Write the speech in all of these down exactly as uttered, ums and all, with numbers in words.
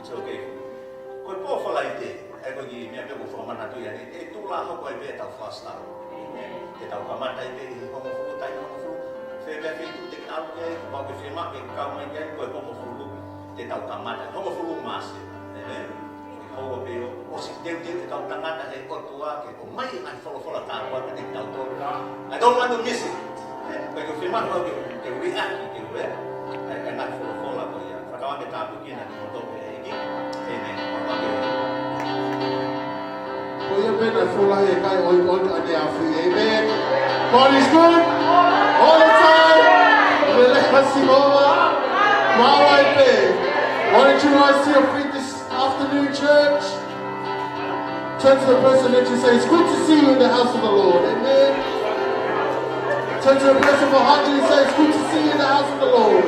So, okay. Ko e pō Falaite, ʻa ia ko e kiʻi meʻa pē ʻoku ou fakamanatu ia, ʻe, ʻe tula hoko ai pē ʻetau fast hour. Te tau kamata ai pē ʻi he hongofulu, taimi hongofulu. Fē meʻa feituʻu te ke ʻalu ki ai, kapau ʻoku ke fiemaʻu ke ke kau mai ki ai, ko e hongofulu te tau kamata. Hongofulu mā sio. ʻĒmeni. ʻE houa pē ʻo, ʻosi teuteu ʻetau tangata he ʻOtua ke ʻomai ʻa e folofola tāpuaki kiate kitautolu. I don't want to miss it. ʻE, ko e kiʻi fiemaʻu ke, ke react, ke ue. ʻA e, ʻa e ngaahi folofola ko ia. Fakatauange ke tāpuekina kimoutolu ʻe he ʻEiki. ʻĒmeni. Ko ia pē naʻe fuʻu lahi e kai ʻoiʻoi ʻaneafi. ʻĒmeni. God is good. All the time. Lelei ʻa Sihova. Maʻu ai pē. Why don't you rise to your feet this afternoon, church? Turn to the person next to you and say, "It's good to see you in the house of the Lord." Amen. Turn to the person behind you and say, "It's good to see you in the house of the Lord."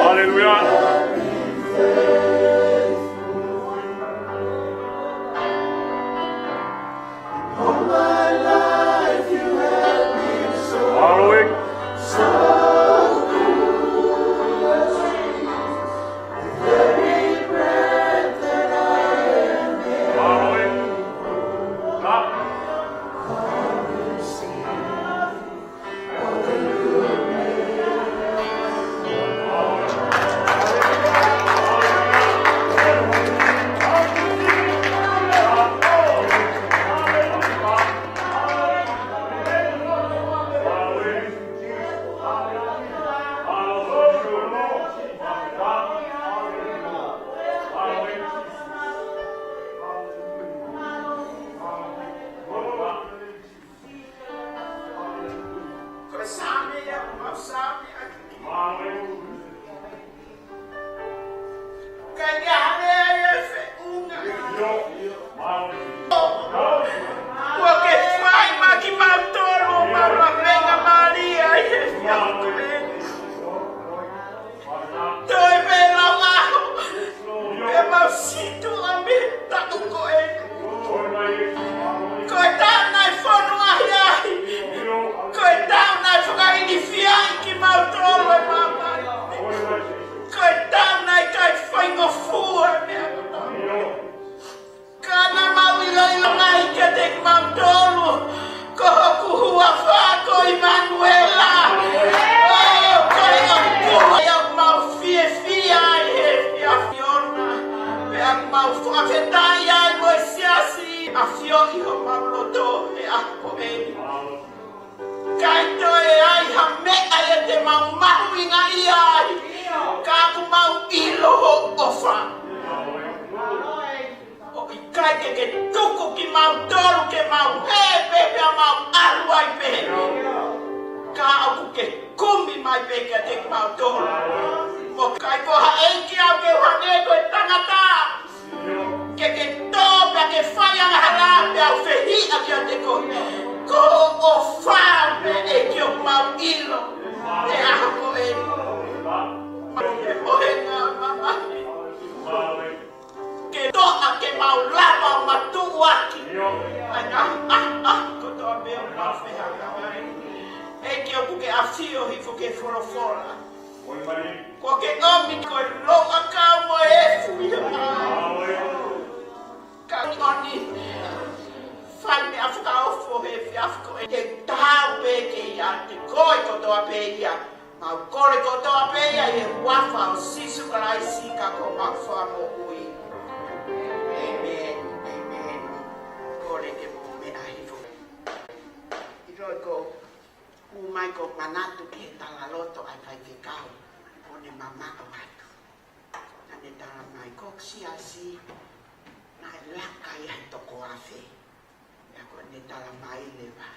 Hallelujah. Hallelujah. Ko e Saame ia, ko e Saame ʻa e Kakai ʻa e feʻunga. Kuo ke fai maʻa kimautolu ʻemau lavengamālie ʻi he efiafi ko eni. Toe pē lau ʻaho, pea mau situʻa mei he taʻu ko eni. Ko e taʻu naʻe fonu ai ai. Ko e taʻu naʻe fakailifia ai kimautolu ʻe māmani. Ko e taʻu naʻe ʻikai faingofua e meʻa kotoa. Ka naʻa mau ʻiloʻilo mai kiate kimautolu, ko hoku huafa ko ʻImanuela. ʻO, ko e ʻOtua ʻoku mau fiefia ai he efiafi ni. Pea mau fakafetaʻi ai mo e siasi, ʻafioʻi homau loto he ʻaho ko eni. ʻIkai toe ai ha meʻa ia te mau mahuʻingaʻia ai, ka ʻoku mau ʻilo hoʻo ʻofa. ʻOku ʻikai ke ke tuku kimautolu ke mau hē pē pea mau ʻalu ai pē. Ka ʻoku ke kumi mai pē kiate kimautolu. ʻOku ʻikai ko ha ʻeiki au ke u hangē ko e tangata. Ke ke tō pea ke fai angahala pea u fehiʻa kiate koe. Ko hoʻo ʻofa pē ʻEiki ʻoku mau ʻilo he ʻaho ko eni. He mohenga mamahi. Ke toʻa ke mau lava ʻo matuʻuaki ʻa e ngaahi ʻahiʻahi kotoa pē ʻoku mau fehangahangai. ʻEiki ʻoku ke ʻafio hifo ke folofola. Kuo ke ʻomi ko e louʻakau mo e efu ʻi he mā. Ka ʻoni, fai meʻa fakaofo he efiafi ko eni, ke tau pē ke ʻiate koe kotoa pē ia. Mau kole kotoa pē ia ʻi he huafa ʻo Sīsū Kalaisi ka ko homau Fakamoʻui. ʻĒmeni. ʻĒmeni. Kole ke mou meʻa hifo. ʻIloʻi ko ʻoku ou manatu ki he talaloto ʻa e faifekau ʻo ne mamaʻo atu. Naʻa ne talamai ko e siasi naʻe laka ia he toko afe. Pea ko ʻene talamai leva,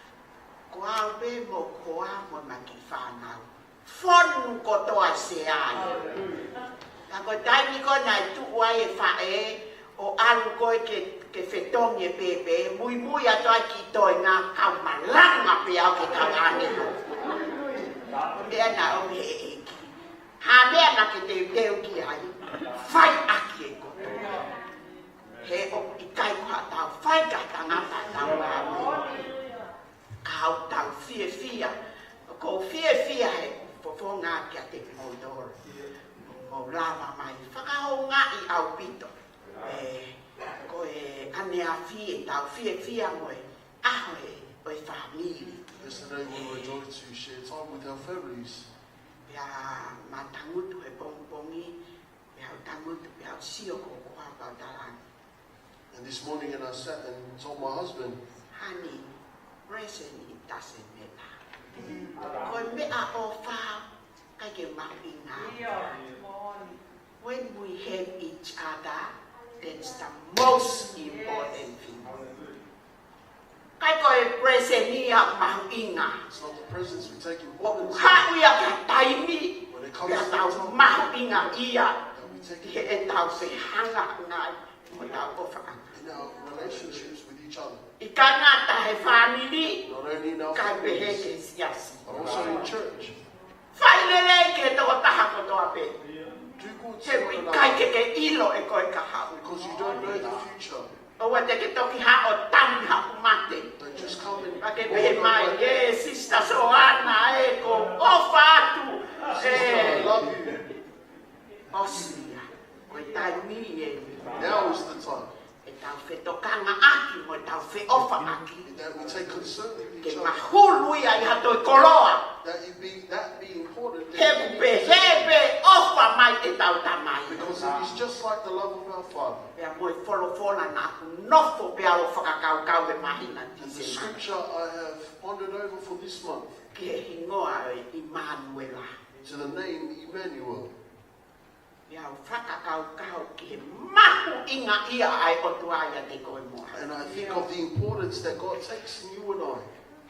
Ko au pē mo koe mo e kiʻi fānau. Fonu kotoa e sea ia. Ka ko e taimi ko ē naʻe tuʻu ai e faʻē, ʻo ʻalu ko ē ke, ke fetongi e pēpē, muimui atu ai ki toenga, kau malanga pē au ki he kau ʻāngelo. Ko e meʻa naʻe ʻomi ʻe he ʻEiki. Ha meʻa naʻa ke teuteu ki ai, fai ʻaki e kotoa. He ʻoku ʻikai ko haʻatau fai ki ha tangata ʻetau ngāue. Ka ʻoku tau fiefia, ʻoku ou fiefia he fofonga kiate kimoutolu. Mou lava mai, fakahoungaʻi ʻaupito. Ē, ko e ʻaneafi ʻetau fiefia mo e ʻaho ē, ʻo e fāmili. Yesterday we were joined to share time with our families. Pea ma tangutu he pongipongi, pea u tangutu, pea u sio ko ʻeku hoa pea u talaange. And this morning, and I sat and told my husband, Honey, present doesn't matter. Ko e meʻaʻofa, ʻikai ke mahuʻinga. When we have each other, that's the most important thing. ʻIkai ko e present ia mahuʻinga. It's not the presents we take important. ʻOku haʻu ia ki ha taimi, When it comes to pea tau time, mahuʻinga ia, and we take it ʻi heʻetau fehangahangai mo ʻetau ʻofa. In our relationships with each other. ʻIkai ngata he fāmili, Not only in our families, kae pehē ki he siasi. But also in church. Fai lelei ki he tokotaha kotoa pē. Do good to one another. He ʻoku ʻikai ke ke ʻilo ʻe koe ka haʻu. Because you don't know the future. ʻOua te ke toki haʻu ʻo tanu haʻaku mate. Don't just come and walk on my death. Pea ke pehē mai, ē, Sister Soana, ē, ʻoku ou ʻofa atu. Sister, I love you. ʻOsi ia, ko e taimi ē. Now is the time. ʻEtau fetokangaʻaki mo ʻetau feʻofaʻaki. That we take concern with each other. Ke mahulu ia ʻi ha toe koloa. That it be, that be important. He ʻoku pehē pē ʻofa mai ʻetau Tamai. Because it is just like the love of our Father. Pea mo e folofola naʻa ku nofo pē au ʻo fakakaukau he māhina Tīsema. And the scripture I have pondered over for this month. Ki he hingoa ʻo ʻImanuela. To the name Emmanuel. Pea u fakakaukau ki he mahuʻinga ia ʻa e ʻOtua ʻiate koe mo au. And I think of the importance that God takes in you and I.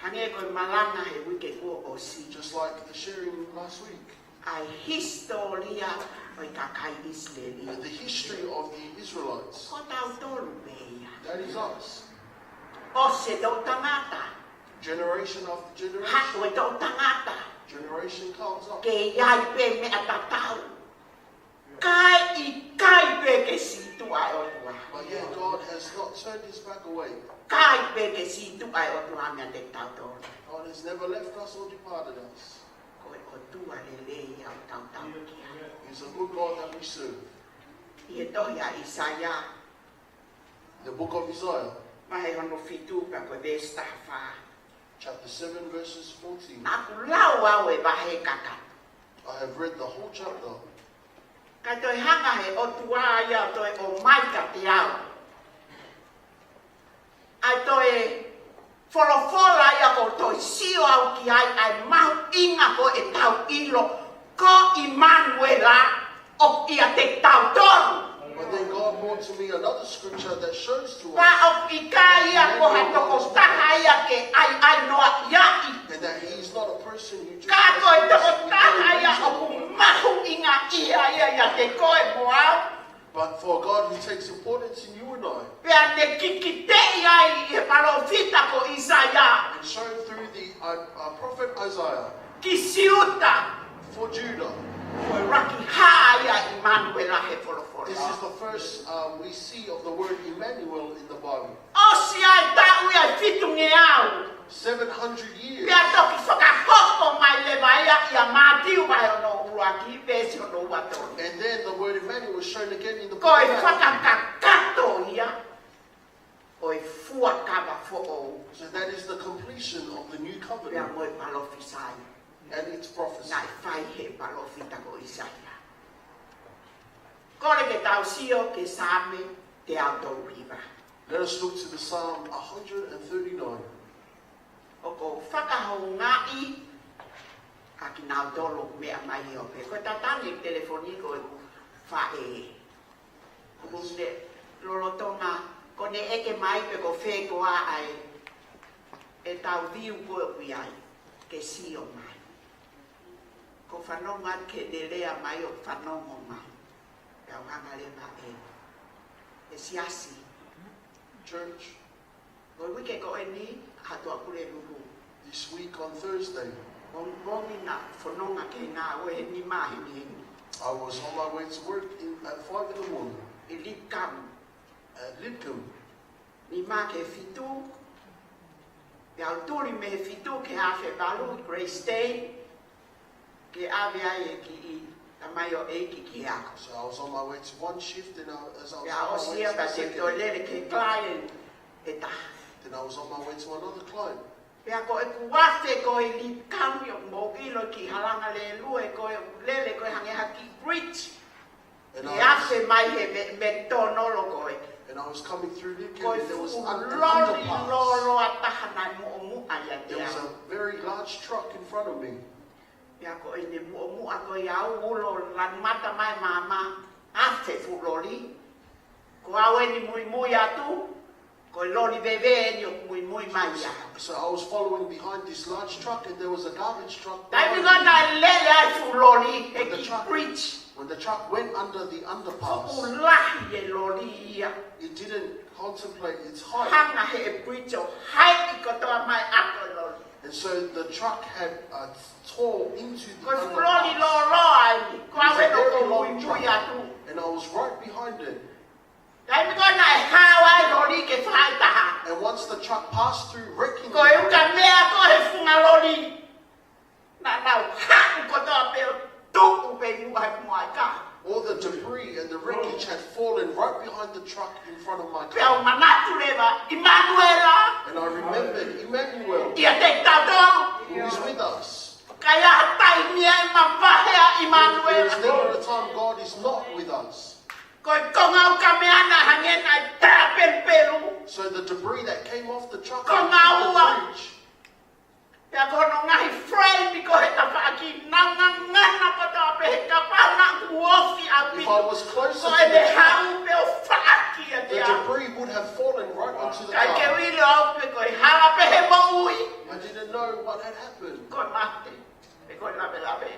Hangē ko e malanga he uike kuo ʻosi. Just like the sharing last week. ʻA e hisitōlia ʻo e kakai ʻIsileli. And the history of the Israelites. Ko tautolu pē ia. That is us. ʻOsi e toʻu tangata. Generation after generation. Haʻu e toʻu tangata. Generation comes up. Ke ʻi ai pē meʻa tatau. Kae ʻikai pē ke sītuʻa e ʻOtua. But yet God has not turned his back away. ʻIkai pē ke sītuʻa e ʻOtua meiate kitautolu. God has never left us or departed us. Ko e ʻOtua lelei ia ʻoku tau tautea. He's a good God that we serve. ʻI he tohi ʻa ʻAisea. The book of Isaiah. Vahe hono fitu pea ko e veesi taha fā. Chapter seven, verses fourteen. Naʻa ku lau au e vahe kakato. I have read the whole chapter. Kae toe hanga he ʻOtua ia ʻo toe ʻomai kiate au ʻa e toe folofola ia ʻoku ou toe sio au ki ai, ʻa e mahuʻinga ko ʻetau ʻilo ko ʻImanuela ʻoku ʻiate kitautolu. But then God brought to me another scripture that shows to us Ka ʻoku ʻikai ia ko ha tokotaha ia ke ʻaiʻainoaʻi. And that he is not a person who just Ka ko e tokotaha ia ʻoku mahuʻinga ia ia ʻiate koe mo au. But for God who takes importance in you and I, Pea ne kikiteʻi ai ʻe he palōfita ko ʻAisea. And shown through the, uh, uh, prophet Isaiah Ki Siuta. For Judah. Ko e ʻuluaki hā ia ʻImanuela he folofola. This is the first, um, we see of the word Emmanuel in the Bible. ʻOsi ʻa e taʻu ia ʻe fitungeau. Seven hundred years. Pea toki fakahoko mai leva ia ʻia Mātiu vahe hono ʻuluaki, veesi hono ua tolu. And then the word Emmanuel was shown again in the book of Acts. Ko e fakakakato ia ʻo e fuakava foʻou. So that is the completion of the new covenant. Pea mo e palōfisai. And its prophecy. Naʻe fai he palōfita ko ʻAisea. Kole ke tau sio ki he Saame teau tolu hiva. Let us look to the Psalm a hundred and thirty-nine. ʻOku ou fakahoungaʻi ʻa kinautolu meʻa mai ʻo pē. Ko e tatangi telefoni ko e faʻē. Ko ne lolotonga, ko ne ʻeke mai pe ko fē koā ʻa e ʻetau view ko ē ʻoku ʻi ai, ke sio mai. Ko e fanongo atu ki heʻene lea mai ʻo fanongo mai. Pea u hanga leva ʻe, ʻe siasi. Church, ko e uike ko eni, ʻa Tuʻapulelulu. This week on Thursday, Pongipongi naʻa ku fononga ki he ngāue he nima he evening. I was on my way to work in, at five in the morning ʻi Lidcombe. At Lidcombe. Nima ki he fitu, pea u tuli mei he fitu ki he afe valu ʻi Grey Stain, ke ʻave ai e kiʻi tamaioʻeiki ki he ako. So I was on my way to one shift, and I, as I was Pea on my way ʻosi ia to the pea te second, toe lele ki he client ʻe taha. Then I was on my way to another client. Pea ko ʻeku afe ko ē ʻi Lidcombe, ʻoku mou ʻilo ki Halangalelue ko ē, lele ko ē hangē ha kiʻi bridge. And I Ke was, afe mai he me, me tōnolo ko ē. And I was coming through Lidcombe, Ko e and there was fuʻu an, an loli underpass. Lōloa taha naʻe muʻomuʻa ia te There was au. A very large truck in front of me. Pea ko ʻene muʻomuʻa ko ia au, ulo lanu mata mai māmā, afe fuʻu loli. Ko au eni muimui atu, ko e loli veve eni ʻoku muimui mai ia. So I was following behind this large truck, and there was a garbage truck Taimi behind ko ē me. Naʻe lele ai fuʻu loli he When the kiʻi truck, bridge. When the truck went under the underpass, Fuʻu lahi e loli ia. It didn't contemplate its height. Hanga he bridge ʻo haeʻi kotoa mai ako e loli. And so the truck had, uh, tore into the Ko e fuʻu loli underpass. Lōloa eni, ko It was au a eni very ʻoku long muimui truck, atu. And I was right behind it. Taimi ko ē naʻe hao ai e loli ki he faʻahitaha. And once the truck passed through, wrecking Ko e ukamea ko ē he funga loli. Naʻa nau haʻu kotoa pē ʻo tuʻu pē ʻi muʻa he moaika. All the debris and the wreckage had fallen right behind the truck in front of my car. Pea u manatu leva, ʻImanuela. And I remembered Emmanuel, ʻIate kitautolu. Who is with us. ʻIkai ha taimi ʻe mavahe ai ʻImanuela. There is never a time God is not with us. Ko e konga ukamea naʻe hangē naʻe tā pelupelu. So the debris that came off the truck Konga and hit the ua. Bridge. Pea ko hono ngaahi frame ko ē he tafaʻaki, naʻa nau ngangana kotoa pē he kapau naʻa ku ofi ʻaupito. If I was closer to the truck, Ko ʻene hau pē ʻo faʻaki ʻiate au. The debris would have fallen right onto the car. ʻIkai ke u ʻilo au pe ko e hala pē he moʻui. I didn't know what had happened. Ko e mate. Pe ko e lavelave.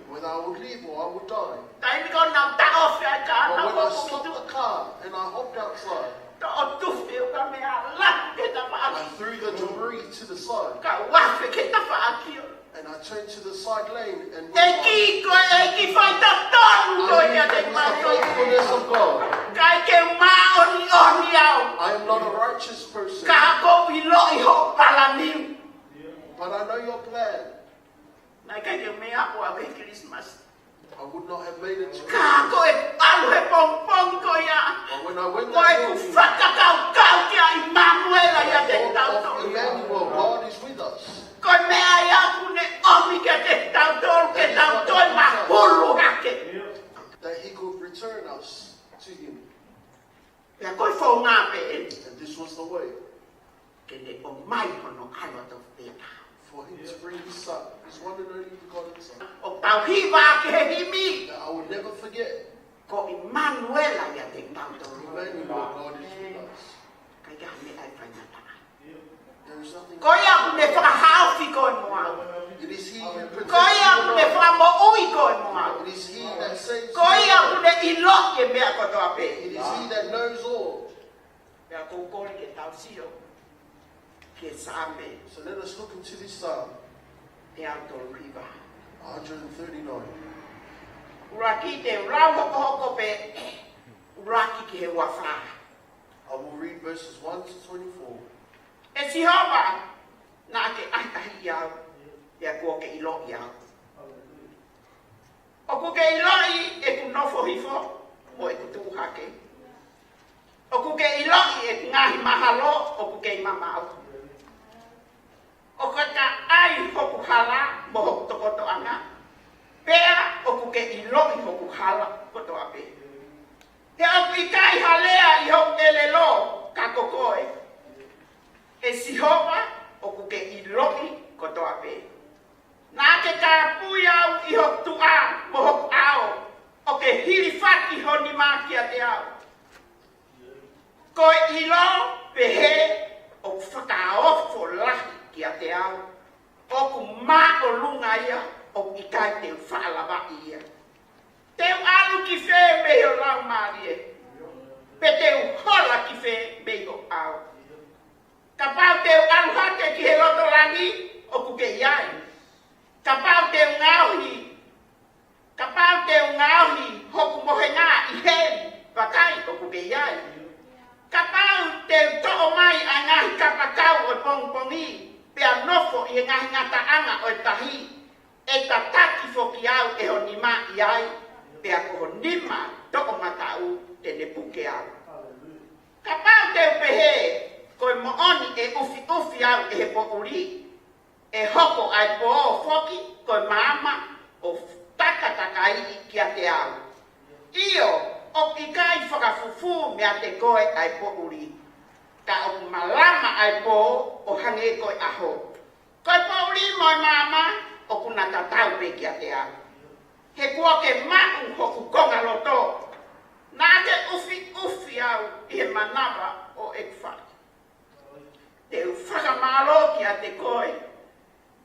Whether I would live or I would die. Taimi ko ē naʻa ku taʻofi ai e kā, But naʻa ku when I stopped the car and I hopped outside, Toʻo tufi e ukamea, laku ki he tafaʻaki. I threw the debris to the side. Kau afe ki he tafaʻaki. And I turned to the side lane and went ʻEiki, on. Ko e ʻEiki faitotonu ko ia te It was the faithfulness of God. ʻIkai ke māʻoniʻoni au. I am not a righteous person. Ka ʻoku ou ʻiloʻi hoʻo palani. But I know your plan. Naʻe ʻikai ke u meʻa ʻo aʻu ki he Christmas. I would not have made it to Christmas. Ka ko e ʻalu he pongipongi ko ia. But when I went Ko e that morning, fakakaukau kia ʻImanuela ʻiate kitautolu. Emmanuel, God is with us. Ko e meʻa ia ʻoku ne ʻomi kiate kitautolu, ke tau toe mahulu hake. That he could return us to him. Pea ko e founga pē eni. And this was the way. Ke ne ʻomai hono ʻAlo tofu pē taha. For him to bring his son, his one and only begotten son. ʻOku tau hiva ki he himi. That I will never forget. Ko ʻImanuela ʻiate kitautolu. Emmanuel, God is with us. ʻIkai ke ʻi ai ha meʻa ʻe faingataʻa. There is nothing Ko ia ʻoku ne fakahaofi koe mo au. It is he who protects you. Ko ia ʻoku ne fakamoʻui koe mo au. It is he that saves you. Ko ia ʻoku ne ʻiloʻi e meʻa kotoa pē. It is he that knows all. Pea ʻoku ou kole ke tau sio ki he Saame. So let us look into this Psalm. Teau tolu hiva. Hundred and thirty-nine. ʻUluaki te u lau hokohoko pē, ʻuluaki ki he uafā. I will read verses one to twenty-four. ʻE Sihova, naʻa ke ʻahiʻahiʻi au, pea kuo ke ʻiloʻi au. ʻOku ke ʻiloʻi ʻeku nofo hifo mo ʻeku tuʻu hake. ʻOku ke ʻiloʻi ʻeku ngaahi mahalo ʻoku kei mamaʻo. ʻOku ke ʻai hoku hala mo hoku tokotoʻanga, pea ʻoku ke ʻiloʻi hoku hala kotoa pē. He ʻoku ʻikai ha lea ʻi hoku ʻelelo ka ko koe, ʻe Sihova, ʻoku ke ʻiloʻi kotoa pē. Naʻa ke kāpui au ʻi hoku tuʻa mo hoku ʻao, ʻo ke hilifaki ho nima kiate au. Ko e ʻilo pehē ʻoku fakaofo lahi kiate au. ʻOku māʻolunga ia, ʻoku ʻikai te u faʻa lavaʻi ia. Te u ʻalu ki fē mei ho laumālie? Pe te u hola ki fē mei ho ʻao? Kapau te u ʻalu hake ki he loto langi, ʻoku ke ʻi ai. Kapau te u ngaohi, kapau te u ngaohi hoku mohenga ʻi heli, vakai ʻoku ke ʻi ai. Kapau te u toʻo mai ʻa e ngaahi kapakau ʻo e pongipongi, pea nofo ʻi he ngaahi ngataʻanga ʻo e tahi, ʻe tataki foki au ʻe ho nima ʻi ai, pea ko ho nima toʻomataʻu te ne puke au. Kapau te u pehē, ko e moʻoni ʻe ʻufiʻufi au ʻe he poʻuli, ʻe hoko ʻa e pō foki ko e maama ʻo takatakai kiate au. ʻIo, ʻoku ʻikai fakafufū meiate koe ʻa e poʻuli, ka ʻoku malama ʻa e pō ʻo hangē ko e ʻaho. Ko e poʻuli mo e maama ʻoku na tatau pē kiate au. He kuo ke maʻu hoku konga loto. Naʻa ke ʻufiʻufi au ʻi he manava ʻo ʻeku fale. Te u fakamālō kiate koe,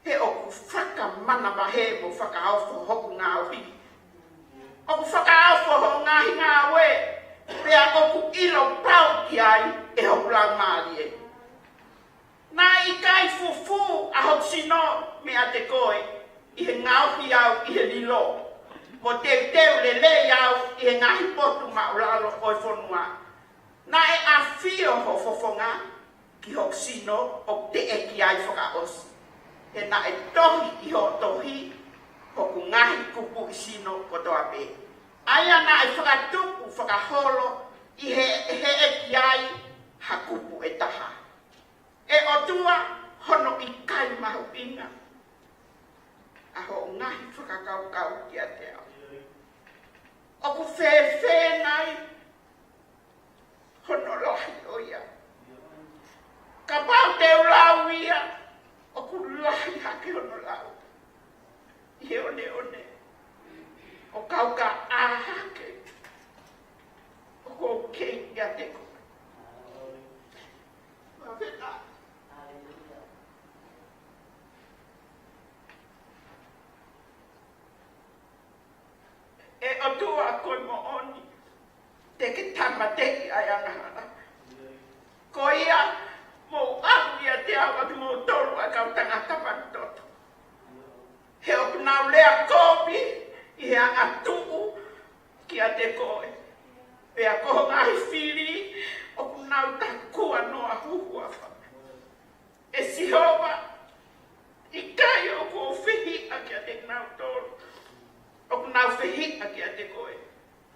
he ʻoku fakamanavahē mo fakaofo hoku ngaohi. ʻOku fakaofo hoʻo ngaahi ngāue, pea ʻoku ʻilo pau ki ai ʻe hoku laumālie. Naʻe ʻikai fufū ʻa hoku sino meiate koe, ʻi he ngaohi au ʻi he lilo, mo teuteu lelei au ʻi he ngaahi potu māʻulalo ʻo e fonua. Naʻe ʻafio ho fofonga ki hoku sino ʻoku teʻeki ai fakaʻosi. He naʻe tohi ʻi hoʻo tohi hoku ngaahi kupuʻi sino kotoa pē. ʻA ia naʻe fakatupu fakaholo ʻi he, heʻeki ai ha kupu ʻe taha. ʻE ʻOtua, hono ʻikai mahuʻinga ʻa hoʻo ngaahi fakakaukau kiate au. ʻOku fēfē nai hono lahi ʻo ia? Kapau te u lau ia, ʻoku lahi hake hono lau ʻi he oneone, ʻo kaukaʻa hake ʻoku ou kei kiate koe. Mavena. ʻE ʻOtua, ko e moʻoni, te ke tāmateʻi ʻa e angahala. Ko ia, mou ʻalu ʻiate au ʻa kimoutolu ʻa e kau tangata vanutoto. He ʻoku nau lea kovi ʻi he angatuʻu kiate koe. Pea ko ho ngaahi fili, ʻoku nau takua noa huhuafa. ʻE Sihova, ʻikai ʻoku ou fehiʻa kiate kinautolu ʻoku nau fehiʻa kiate koe.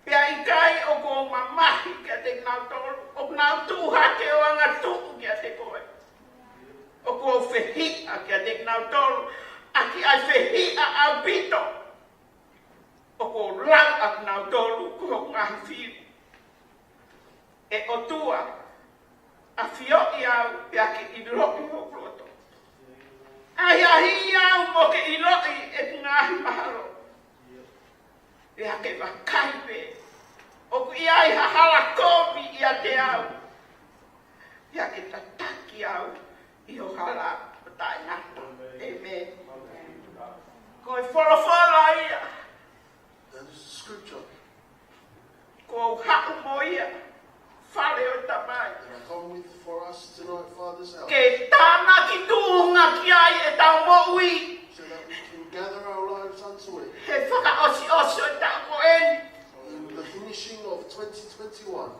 Pea ʻikai ʻoku ou mamahi kiate kinautolu ʻoku nau tuʻu hake ʻo angatuʻu kiate koe. ʻOku ou fehiʻa kiate kinautolu ʻaki ʻa e fehiʻa ʻaupito. ʻOku ou lau ʻa kinautolu ko hoku ngaahi fili. ʻE ʻOtua, ʻafioʻi au pea ke ʻiloʻi hoku loto. ʻAhiʻahiʻi au mo ke ʻiloʻi ʻeku ngaahi mahalo. Pea ke vakai pē ʻoku ʻi ai ha hala kovi ʻiate au. Pea ke tataki au ʻi ho hala ʻo taʻengata. ʻĒmeni. Ko e folofola ia. That is the scripture. Ko au haʻu mo ia, fale ʻo e Tamai. And I come with for us tonight, Father's house. Ke tānaki tuʻunga ki ai ʻetau moʻui. So that we can gather our lives unto it. He fakaʻosiʻosi ʻo e taʻu ko eni. In the finishing of twenty twenty-one.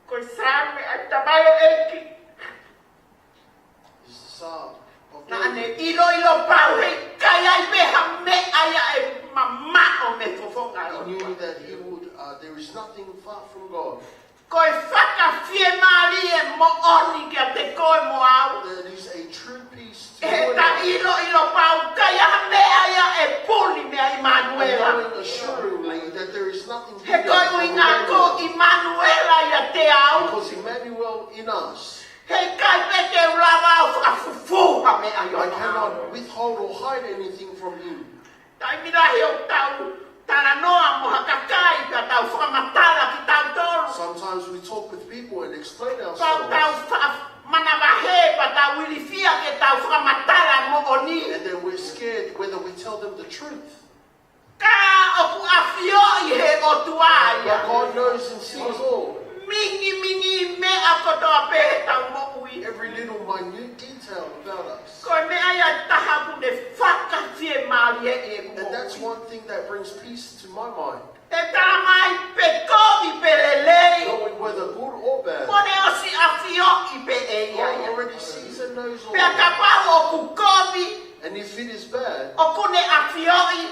Ko e Saame ʻa e tamaioʻeiki. Is the Psalm of Naʻa ne David. ʻIloʻilo pau he ʻikai ai pē ha meʻa ia ʻe mamaʻo mei he fofonga ʻo e He knew ʻOtua. That he would, uh, there is nothing far from God. Ko e fakafiemālie moʻoni kiate koe mo au. That is a true peace to ʻE you and I. Taʻeʻiloʻilo pau ʻikai ha meʻa ia ʻe puli meia ʻImanuela. Knowing assuringly that there is nothing He bigger ko e than ʻuhinga ko Emmanuel. ʻImanuela ʻiate au. Because Emmanuel in us. He ʻikai pē te u lava ʻo fakafufū ha meʻa ʻi hono ʻao. I cannot withhold or hide anything from him. Taimi lahi ʻoku tau talanoa mo ha kakai, pea tau fakamatala kitautolu. Sometimes we talk with people and explain ourselves. Pea tau fa-, manava Matala moʻoni. And then we're scared whether we tell them the truth. Ka ʻoku ʻafioʻi he ʻOtua ia. But God knows and sees all. Mingimingi meʻa kotoa pē heʻetau moʻui. Every little minute detail about us. Ko e meʻa ia ʻe taha ʻoku ne fakafiemālieʻi ʻeku moʻui. And that's one thing that brings peace to my mind. ʻE talamai pe kovi pe lelei. Knowing whether good or bad. Kuo ne ʻosi ʻafioʻi pē ʻe ia ia. God already sees and knows all. Pea kapau ʻoku kovi. And if it is bad, ʻoku ne ʻafioʻi.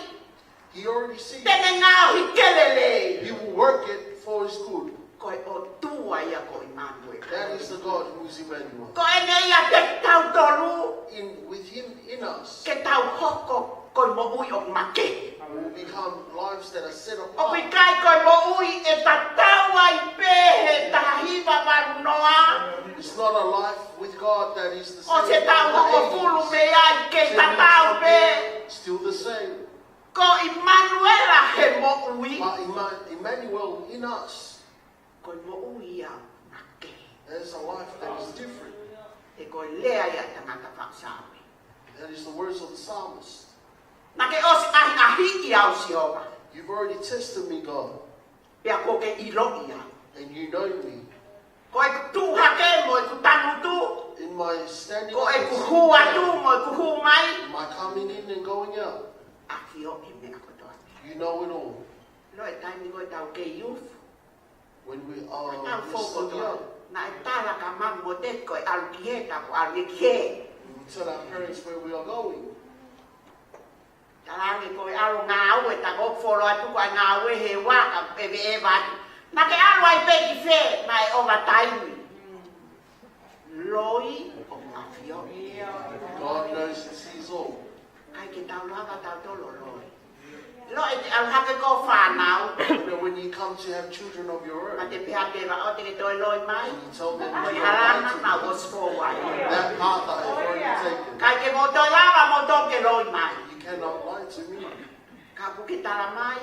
He already sees. Te ne ngaohi ke lelei. He will work it for his good. Ko e ʻOtua ia ko ʻImanuela. That is the God who is Emmanuel. Ko ʻene ʻiate kitautolu. In, with him in us. Ke tau hoko ko e moʻui ʻoku makehe. We will become lives that are set apart. ʻOku ʻikai ko e moʻui ʻe tatau ai pē he taha hiva valu noa. It's not a life with God that is the same. ʻOsi e taʻu hongofulu mei ai ke tatau pē. Still the same. Ko ʻImanuela he moʻui. But Emma-, Emmanuel in us. Ko e moʻui ia makehe. That is a life that is different. He ko e lea ia ʻa e tangata faʻu Saame. That is the words of the psalmist. Naʻa ke ʻosi ʻahiʻahiʻi au Sihova. You've already tested me, God. Pea kuo ke ʻiloʻi au. And you know me. Ko ʻeku tuʻu hake mo ʻeku tangutu. In my standing up and sitting down. Ko ʻeku hū atu mo ʻeku hū mai. My coming in and going out. ʻAfioʻi e meʻa kotoa. You know it all. ʻIlo e taimi ko ē ʻetau kei youth. When we are still young. ʻEtau foʻi kotoa. Naʻe tala kia mami mo dad ko e ʻalu ki hē, ta ko e ʻalu ia ki hē. We will tell our parents where we are going. Talaange ko e ʻalu ngāue, ta ko e folo atu ko e ngāue he ua ka ʻeveʻeva atu. Naʻa ke ʻalu ai pē ki fē, naʻe ʻova taimi. Loi ʻoku ʻafioʻi. God knows and sees all. ʻIkai ke tau lava tautolu ʻo loi. ʻIlo ʻete ʻalu hake ko e fānau. You know, when you come to have children of your own, ʻa te pehē ʻe vā ʻo te ke toe loi mai. And you tell them, "Ko e halana naʻa ku ʻosi fou ai." That path I have already taken. ʻIkai ke mou toe lava moutolu ke loi mai. You cannot lie to me. Ka ʻoku ke tala mai.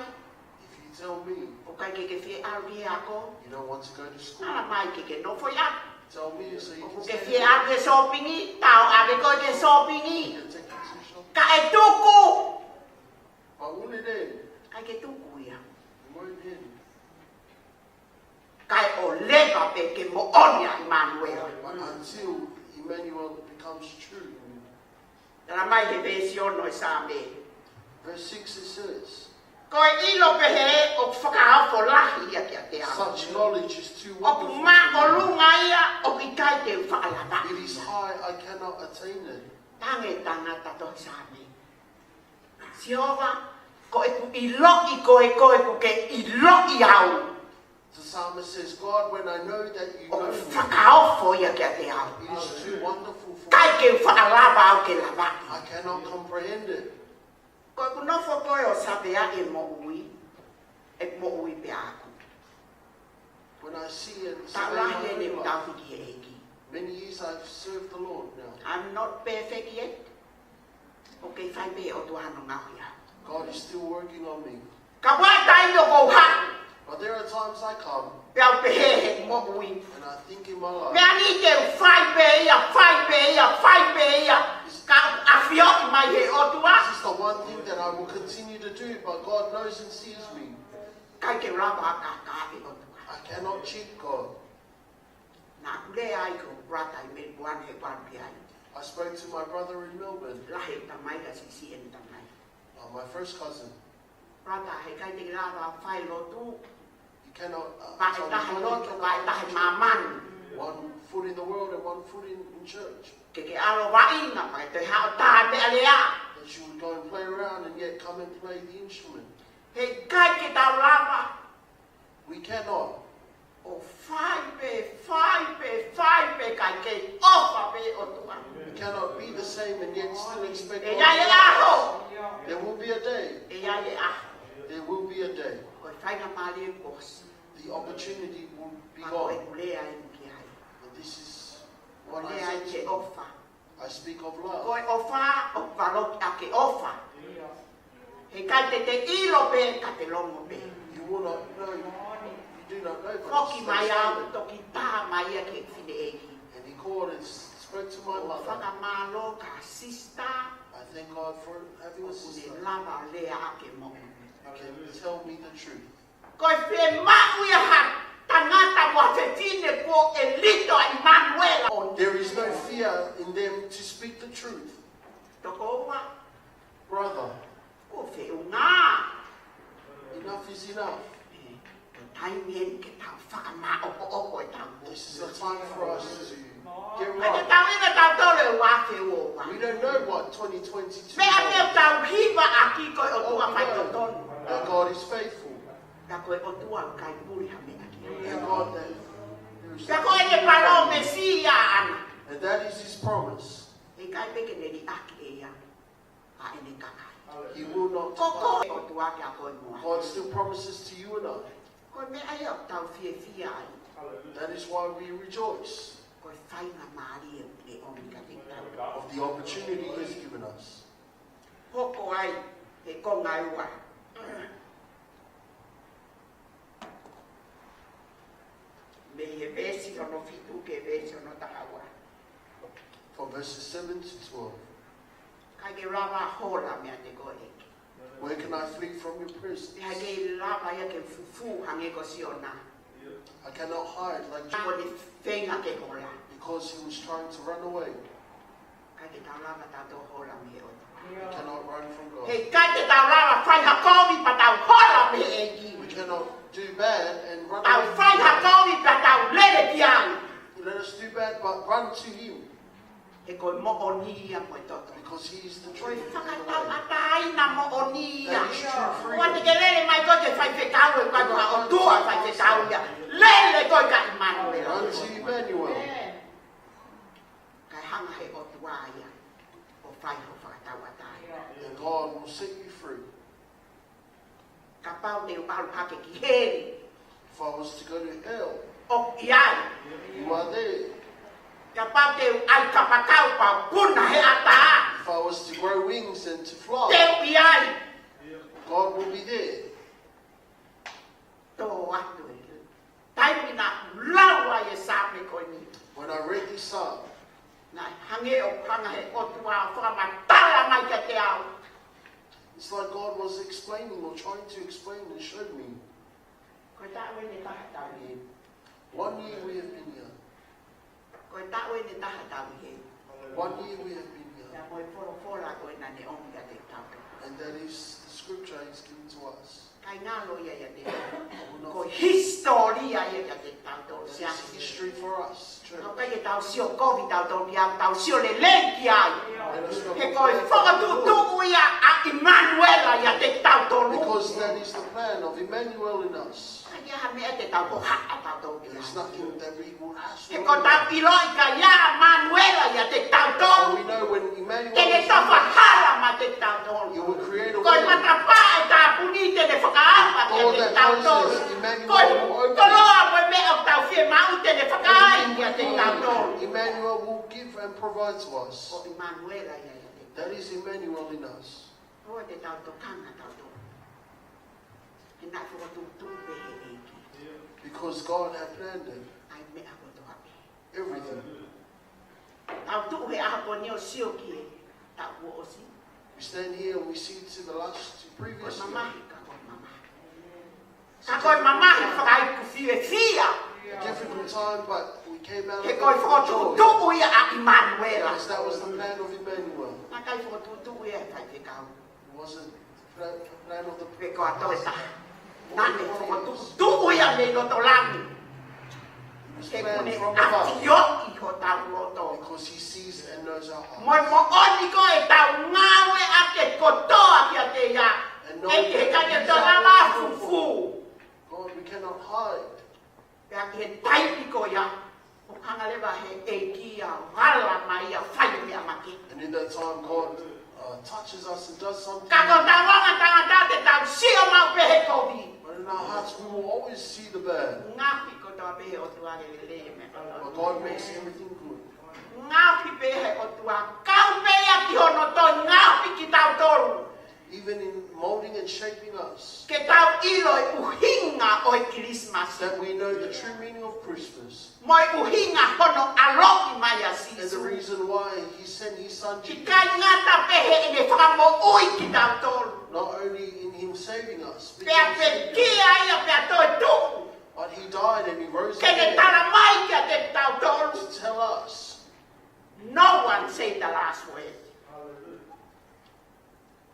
If you tell me, ʻoku ʻikai ke ke fie ʻalu ki he ako. You don't want to go to school. Tala mai ke ke nofo ia. Tell me so you can stay. ʻOku ke fie ʻalu ki he sōpingi, ta ō ʻave koe ki he sōpingi. You can take you to shopping. Kae tuku. But wouldn't it end? ʻIkai ke tuku ia. It won't end. Kae ʻoleva pē ke moʻoni ʻa ʻImanuela. But until Emmanuel becomes true. Tala mai he veesi ono ʻo e Saame. Verse six, it says, Ko e ʻilo pehē ʻoku fakaofo lahi ia kiate au. Such knowledge is too wonderful to me. ʻOku māʻolunga ia ʻoku ʻikai te u faʻa lavaʻi. It is high, I cannot attain it. Talaange ʻe he tangata tohi Saame. Sihova, ko ʻeku ʻiloʻi koe, ko ʻeku ke ʻiloʻi au. The psalmist says, "God, when I know that you know me, ʻOku fakaofo ia kiate au. It is too wonderful for me. ʻIkai ke u faʻa lava au ke lavaʻi." I cannot comprehend it. Ko ʻeku nofo ko ē ʻo saveaʻi e moʻui, ʻeku moʻui pē ʻaʻaku. When I see and survey my own life, Taʻu lahi eni ʻeku tauhi ki he ʻEiki. Many years I've served the Lord now. I'm not perfect yet. ʻOku kei fai pē ʻe he ʻOtua hono ngaohi au. God is still working on me. Ka ʻi ai e taimi ʻoku ou haʻu. But there are times I come. Pea u pehē he moʻui. And I think in my life, Meʻa ni te u fai pē ia, fai pē ia, fai pē ia. Ka ʻafioʻi mai he ʻOtua. This is the one thing that I will continue to do, but God knows and sees me. ʻIkai ke u lava ʻo kākaaʻi e ʻOtua. I cannot cheat God. Naʻa ku lea ai ki hoku brother ʻi Melbourne he ʻalu ki ai. I spoke to my brother in Melbourne. Lahi e tamai ka siʻisiʻi e tamai. Uh, my first cousin. Brother, heʻikai te ke lava ʻo fai lotu. You cannot, uh, tell me what to do. Vaʻe taha lotu, vaʻe taha māmani. One foot in the world and one foot in, in church. Ke ke ʻalu ʻo vaʻinga, pea ke toe haʻu ʻo tā e meʻalea. That you would go and play around and yet come and play the instrument. Heʻikai ke tau lava. We cannot. ʻO fai pē, fai pē, fai pē, kae kei ʻofa pē ʻOtua. We cannot be the same and yet still expect God to do it. ʻE ʻi ai e ʻaho. There will be a day. ʻE ʻi ai e ʻaho. There will be a day. Ko e faingamālie kuo ʻosi. The opportunity will be gone. Ka ko ʻeku lea eni ki ai. But this is what Isaiah said. ʻOku ou lea ai ki he ʻofa. I speak of love. Ko e ʻofa, ʻoku valokiʻaki e ʻofa. Heʻikai te te ʻilo pē ka te longo pē. You will not know. You do not know, but it's understanding. Foki mai au, toki tā mai ia ki he fineʻeiki. And he called and s-, Spoke to my mother. Fakamālō ka sisitā. I thank God for having a ʻOku ne sister lava lea ʻaki e moʻoni. who can tell me the truth. Ko e fiemaʻu ia ha tangata mo ha fefine kuo ʻelito ʻa ʻImanuela. There is no fear in them to speak the truth. Tokoua. Brother, Kuo feʻunga. Enough is enough. Ko e taimi eni ke tau fakamāʻopoʻopo ʻetau moʻui. This is a time for us to get Ka te right. tau ina tau tole ua ke ua. We don't know what twenty twenty-two Meʻa ke holds. tau hiva ʻaki ko e All ʻOtua we faitotonu. know that God is faithful. Ka ko e ʻOtua ʻoku ʻikai puli ha meʻa ki ai. And God that there is Ka ko ʻene palōmesi ia ʻaʻana. And that is his promise. ʻE ʻikai pē ke ne liʻaki ʻe ia ʻa ʻene kakai. He will not Ko ko depart. e ʻOtua kia koe mo au. God still promises to you and I. Ko e meʻa ia ʻoku tau fiefia ai. That is why we rejoice Ko e faingamālie ʻoku ne ʻomi kiate kitautolu. of the opportunity he has given us. Hoko ai he konga ua. Mei he veesi ono fitu ki he veesi ono taha ua. From verses seven to twelve. ʻIkai ke lava hola meiate koe ʻEiki. Where can I flee from your presence? ʻIkai ke lava ia ke fufū hangē ko Siona. I cannot hide like Ko ʻene feinga ke hola. Because he was trying to run away. ʻIkai ke tau lava tautolu hola mei he ʻOtua. We cannot run from God. He ʻikai ke tau lava fai ha kovi pea tau hola mei he ʻEiki. We cannot do bad and run Tau away fai from ha God. kovi pea tau lele ki ai. Let us do bad, but run to him. He ko e moʻoni ia mo e toto. Because he is the Ko e truth. fakatauʻatāina moʻoni ia. That is true freedom. ʻOua te ke lele mai koe ki he faifekau ʻe ʻikai ko e ʻOtua faifekau ia. Lele koe kia ʻImanuela. Run to Emmanuel. Kae hanga he ʻOtua ia ʻo fai ho fakatauʻatāina. And God will set you free. Kapau te u ʻalu hake ki heli. If I was to go to hell, ʻOku ʻi ai. you are there. Kapau te u ʻai kapakau pea u puna he ʻatā. If I was to grow wings and to fly, Te u ʻi ai. God will be there. Tō atu e. Taimi naʻa ku lau ai e Saame ko eni. When I read this psalm, Naʻe hangē ʻoku hanga he ʻOtua ʻo fakamatala mai kiate au. it's like God was explaining or trying to explain and show me. Ko e taʻu eni taha tau ʻi heni. One year we have been here. Ko e taʻu eni taha tau ʻi heni. One year we have been here. Pea mo e folofola ko ē naʻa ne ʻomi kiate kitautolu. And that is the scripture he's given to us. ʻIkai ngalo ia ʻiate I will not Ko e hisitōlia ia kiate kitautolu. It's history for us, church. ʻOku ʻikai ke tau sio kovi tautolu ki ai, tau sio lelei ki ai. Let us not He ko e fokotuʻutuʻu ia ʻa ʻImanuela ʻiate kitautolu. Because that is the plan of Emmanuel in us. ʻIkai ha meʻa te tau hohaʻa tautolu ki ai. There's nothing that we will ask He for. ko tau ʻiloʻi ka ʻi ai ʻa ʻImanuela ʻiate kitautolu. We know when Emmanuel Te ne is tofa in us, hala meiate kitautolu. he will create a Ko e way. matapā ʻe tāpuni te ne fakaava kiate kitautolu. Ko e koloa mo e meʻa ʻoku tau fiemaʻu te ne fakaai kiate kitautolu. Emmanuel will give and provide to us. Ko ʻImanuela ia ʻiate kitautolu. That is Emmanuel in us. ʻOua te tau tokanga tautolu. He naʻe fokotuʻutuʻu pē he ʻEiki Because God had planned it. ʻa e meʻa kotoa pē. Everything. Tau tuʻu he ʻaho ko eni ʻo sio ki he taʻu kuo ʻosi. We stand here and we see to the last Ko e previous year. mamahi ka ko e mamahi. Ka ko e mamahi fakaiku fiefia. A difficult time, but we came out He of ko e it with joy. fokotuʻutuʻu ia ʻa ʻImanuela. Because that was the plan of Emmanuel. Naʻe ʻikai fokotuʻutuʻu ia he faifekau. It wasn't the plan, plan of the Pe ko e toe taha. Naʻe fokotuʻutuʻu ia mei loto langi. It was He planned ʻokú ne from above. ʻafioʻi hotau loto. Because he sees and knows our Mo e hearts. moʻoni ko e tau ngāueʻaki kotoa kiate ia. And no ʻEiki, he ʻikai ke one tau can lava hide fufū. God, we cannot hide. Pea ki he taimi ko ia, ʻoku hanga leva he ʻEiki ia ʻo ala mai ia ʻo fai meʻa makehe. And in that time, God uh, touches us and does something. Ka ko hotau anga tangata te tau sio maʻu pē he kovi. But in our hearts, we will always see the bad. Ngaohi kotoa pē he ʻOtua ke lelei e meʻa kotoa. But God makes everything good. Ngaohi pē he ʻOtua. Kau pē ia ki hono toe ngaohi kitautolu. even in molding and shaping us, ke tau ʻilo e ʻuhinga ʻo e Kilisimasi, that we know the true meaning of Christmas, mo e ʻuhinga hono ʻaloʻi mai ʻa Sīsū. And the reason why he sent his son Jesus. ʻIkai ngata pē heʻene fakamoʻui kitautolu. Not only in him saving us, but pea he saved us. Pekia ia pea toetuʻu. But he died and he rose again. Ke ne tala mai kiate kitautolu. To tell us. No one say the last word. Hallelujah.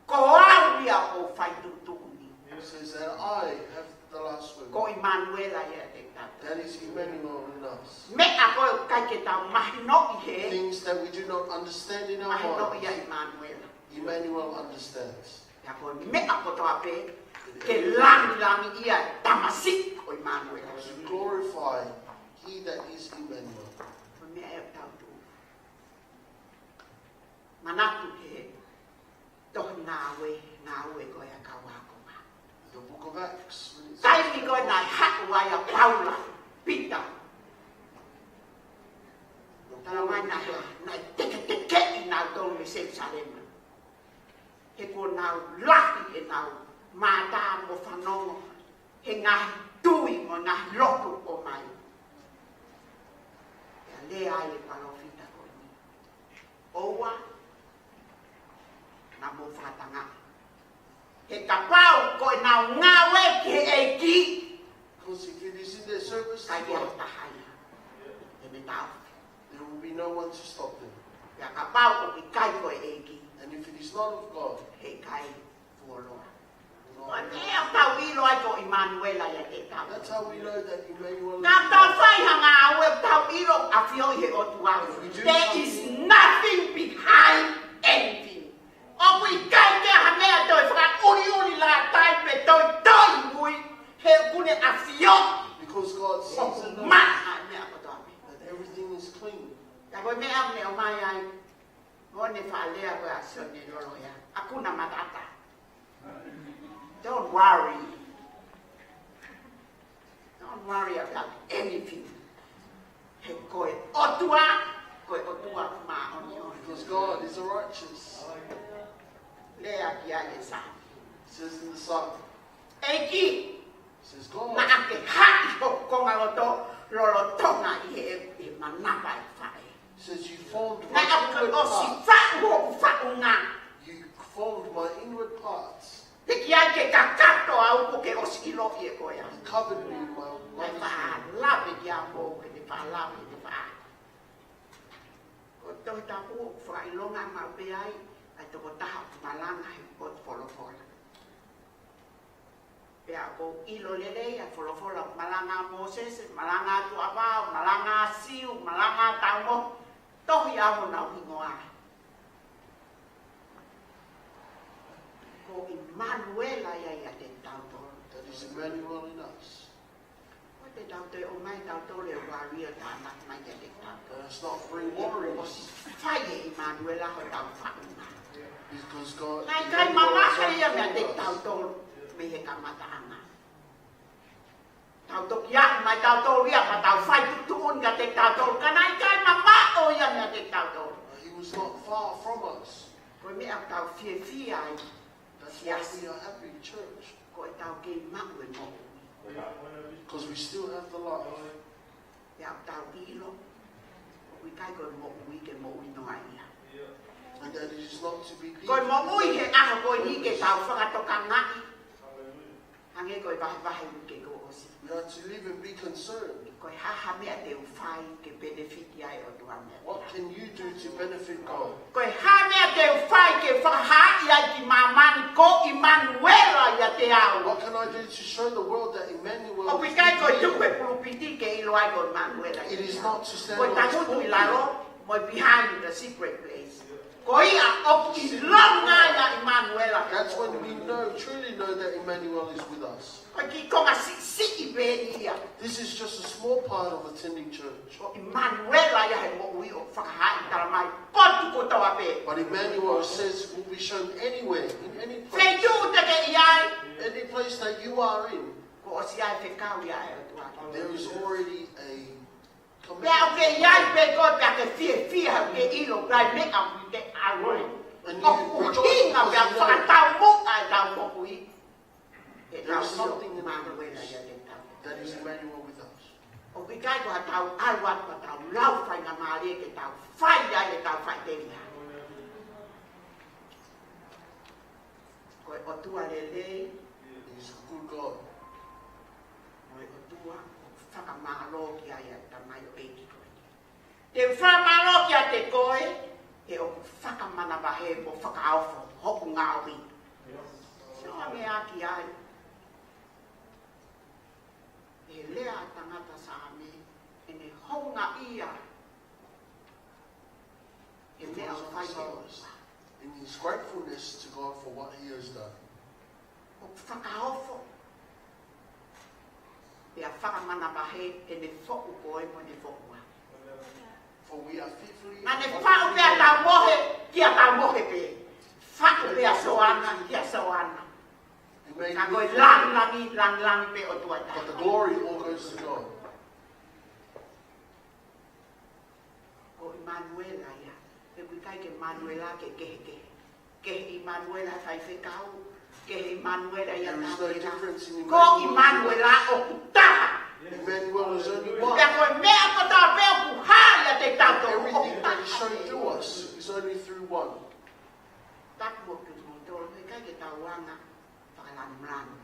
Ko au ia ʻoku fai tuʻutuʻuni. He says that I have the last word. Ko ʻImanuela ia ʻiate kitautolu. That is Emmanuel in us. Meʻa ko ē ʻoku ʻikai ke tau mahinoʻi hē. Things that we do not understand in our minds. Mahinoʻi ia ʻImanuela. Emmanuel understands. Pea ko e meʻa kotoa pē, ke langilangiʻia e tamasiʻi ko ʻImanuela. To glorify he that is Emmanuel. Ko e meʻa ʻoku tau tuʻu. Manatu ki he tohi Ngāue, Ngāue ko ia ʻa e kau ākonga. The book of Acts, when it's Taimi ko ē naʻe haʻu ai ʻa Paula, Pita. Tala mai naʻe, naʻe teketekeʻi nautolu mei Selusalema. He kuo nau lahi ʻenau mātā mo fanongo he ngaahi tui mo e ngaahi lotu ʻoku ʻomai. Pea lea ai e palōfita ko eni. ʻOua naʻa mou fakatangaʻi. He kapau ko ʻenau ngāue ki he ʻEiki, because if it is in their service to God, ʻikai ke ʻi ai ha taha ia ke ne taʻofi. There will be no one to stop them. Pea kapau ʻoku ʻikai ko e ʻEiki, and if it is not of God, heʻikai fuoloa. Ko e meʻa ʻoku tau ʻilo ai ko ʻImanuela ʻiate kitautolu. That's how we know that Emmanuel is with us. Ka tau fai ha ngāue ʻoku tau ʻilo ʻafioʻi he ʻOtua. If we do something, there is nothing behind anything. ʻOku ʻikai ke ʻi ai ha meʻa toe fakaʻuliʻuli lātai pe toe toe mui, he ʻoku ne ʻafioʻi. Because God sees enough. ʻOku maʻa e meʻa kotoa pē. That everything is clean. Ka ko e meʻa ʻoku ne ʻomai ai, mo ne faʻa lea ko ē ʻa Sione Loloea. Hakuna Matata. Don't worry. Don't worry about anything. He ko e ʻOtua, ko e ʻOtua māʻoniʻoni. Because God is a righteous. Lea ki ai e Saame. Says in the Psalm. ʻEiki, says God. Naʻa ke haʻi hoku kongaloto lolotonga ʻi he, he manava ʻeku faʻē. Says you formed my inward parts. Naʻa ke ʻosi faʻu hoku faʻunga. You formed my inward parts. Hiki ai ke kakato au kuo ke ʻosi ʻiloʻi ʻe koe au. You covered me in my mother's womb. Naʻe faʻa lave kia moutolu, ke ne faʻa lave, ke ne faʻa. Ko e Tohi Tapu ʻoku fakaʻilonga maʻu pē ai ʻa e tokotaha ʻoku malanga he potu folofola. Pea ʻoku ou ʻilo lelei ʻa e folofola ʻoku malanga ʻa Mōsese, malanga ʻa Tuʻavā, malanga ʻa Siu, malanga ʻa Taumo, tohi ʻa honau hingoa. Ko ʻImanuela ia ʻiate kitautolu. That is Emmanuel in us. Ko e te tau toe ʻomai tautolu e warrior tānaki mai ʻiate kitautolu. Let us not bring worries. ʻOsi fai ʻe ʻImanuela hotau faʻunga. Because God, Emmanuel is our comfort. Naʻe ʻikai mamaʻo ia meiate kitautolu mei he kamataʻanga. Tau toki aʻu mai tautolu ia, pea tau fai tuʻutuʻuni kiate kitautolu. Ka naʻe ʻikai mamaʻo ia meiate kitautolu. He was not far from us. Ko e meʻa ʻoku tau fiefia ai. That's why we are happy, church. Ko e tau kei maʻu e moʻui. Because we still have the life. Pea ʻoku tau ʻilo, ʻoku ʻikai ko e moʻui ke moʻui noa ia. And that it is not to be lived. Ko e moʻui he ʻaho ko eni ke tau fakatokangaʻi. Hangē ko e vahevahe uike kuo ʻosi. We are to live and be concerned. Ko e hā ha meʻa te u fai ke benefit ai e ʻOtua meiate au. What can you do to benefit God? Ko e hā ha meʻa te u fai ke fakahaaʻi ai ki māmani ko ʻImanuela ʻiate au. What can I do to show the world that Emmanuel is with me? ʻOku ʻikai ko e tuku e pulupiti ke ʻilo ai ko ʻImanuela ʻiate au. It is not to stand on this pulpit. Ko e tangutu ʻi lalo, mo e behind the secret place. Ko ia ʻoku ʻilonga ai ʻa ʻImanuela. That's when we know, truly know that Emmanuel is with us. Ko e kiʻi konga siʻisiʻi pē ia. This is just a small part of attending church. Ko ʻImanuela ia he moʻui ʻoku fakahaaʻi, tala mai, potu kotoa pē. But Emmanuel says will be shown anywhere, in any place. Feituʻu te ke ʻi ai. Any place that you are in. Kuo ʻosi ʻi ai e fekau ia ʻa e ʻOtua. There is already a Pea ʻoku ke ʻi ai pē koe, pea ke fiefia, ʻoku ke ʻilo, pea meʻa ʻoku ke ʻalu ai. And you rejoice because you know there is something in heaven that is Emmanuel with us. ʻOku ʻikai ko haʻatau ʻalu atu ʻo tau lau faingamālie ke tau fai ai ʻetau faʻiteliha. Ko e ʻOtua lelei. He's a good God. Ko e ʻOtua ʻoku fakamālō ki ai ʻa e tamaioʻeiki ko eni. Te u fakamālō kiate koe, he ʻoku fakamanavahē mo fakaofo hoku ngaohi. Sio ange ā ki ai. He lea ʻa e tangata Saame, ʻene houngaʻia he meʻa ʻoku fai ʻe he ʻOtua. In his gratefulness to God for what he has done. ʻOku fakaofo. Pea fakamanavahē ʻene foʻu koe mo ʻene foʻu au. For we are fearfully and wonderfully made. Naʻa ne faʻu pē ʻa e tau mohe, kia tau mohe pē. Faʻu pē ʻa Soana, kia Soana. He made me fearfully. Ka ko e langilangi, langilangi pē ʻOtua taha. But the glory all goes to God. Ko ʻImanuela ia. He ʻoku ʻikai ke ʻImanuela ke kehekehe. Ko e ʻImanuela faifekau. Ko e ʻImanuela ia. There is no difference in Emmanuel. Ko ʻImanuela ʻoku taha. Emmanuel is only one. Pea ko e meʻa kotoa pē ʻoku hā ʻiate kitautolu ʻoku taha. Everything that is shown to us is only through one. Taku mo kimoutolu, he ʻikai ke tau anga fakalanulanu.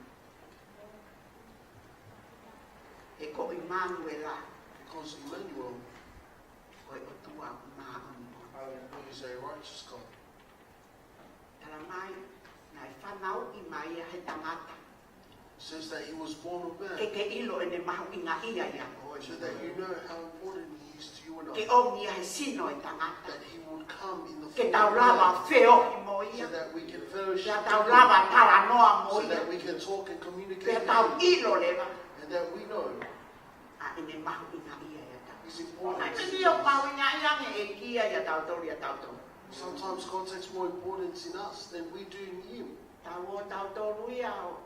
He ko ʻImanuela. Because Emmanuel, ko e ʻOtua māʻoniʻoni. Is a righteous God. Talamai, naʻe fanauʻi mai ia he tangata. Says that he was born of man. Ke ke ʻilo ʻene mahuʻingaʻia ʻiate koe. So that you know how important he is to you and I. Ke ʻomi ia he sino ʻo e tangata. That he would come in the form of man. Ke tau lava feohi mo ia. So that we can fellowship with him. Ke tau lava talanoa mo ia. So that we can talk and communicate with him. Ke tau ʻilo leva. And that we know. ʻA ʻene mahuʻingaʻia ʻiate kitautolu. His importance. ʻOku ʻikai ke ne mahuʻingaʻia ange ʻe ia ʻiate kitautolu, ʻiate kitautolu. Sometimes God takes more importance in us than we do in him. Tau ō tautolu ia ʻo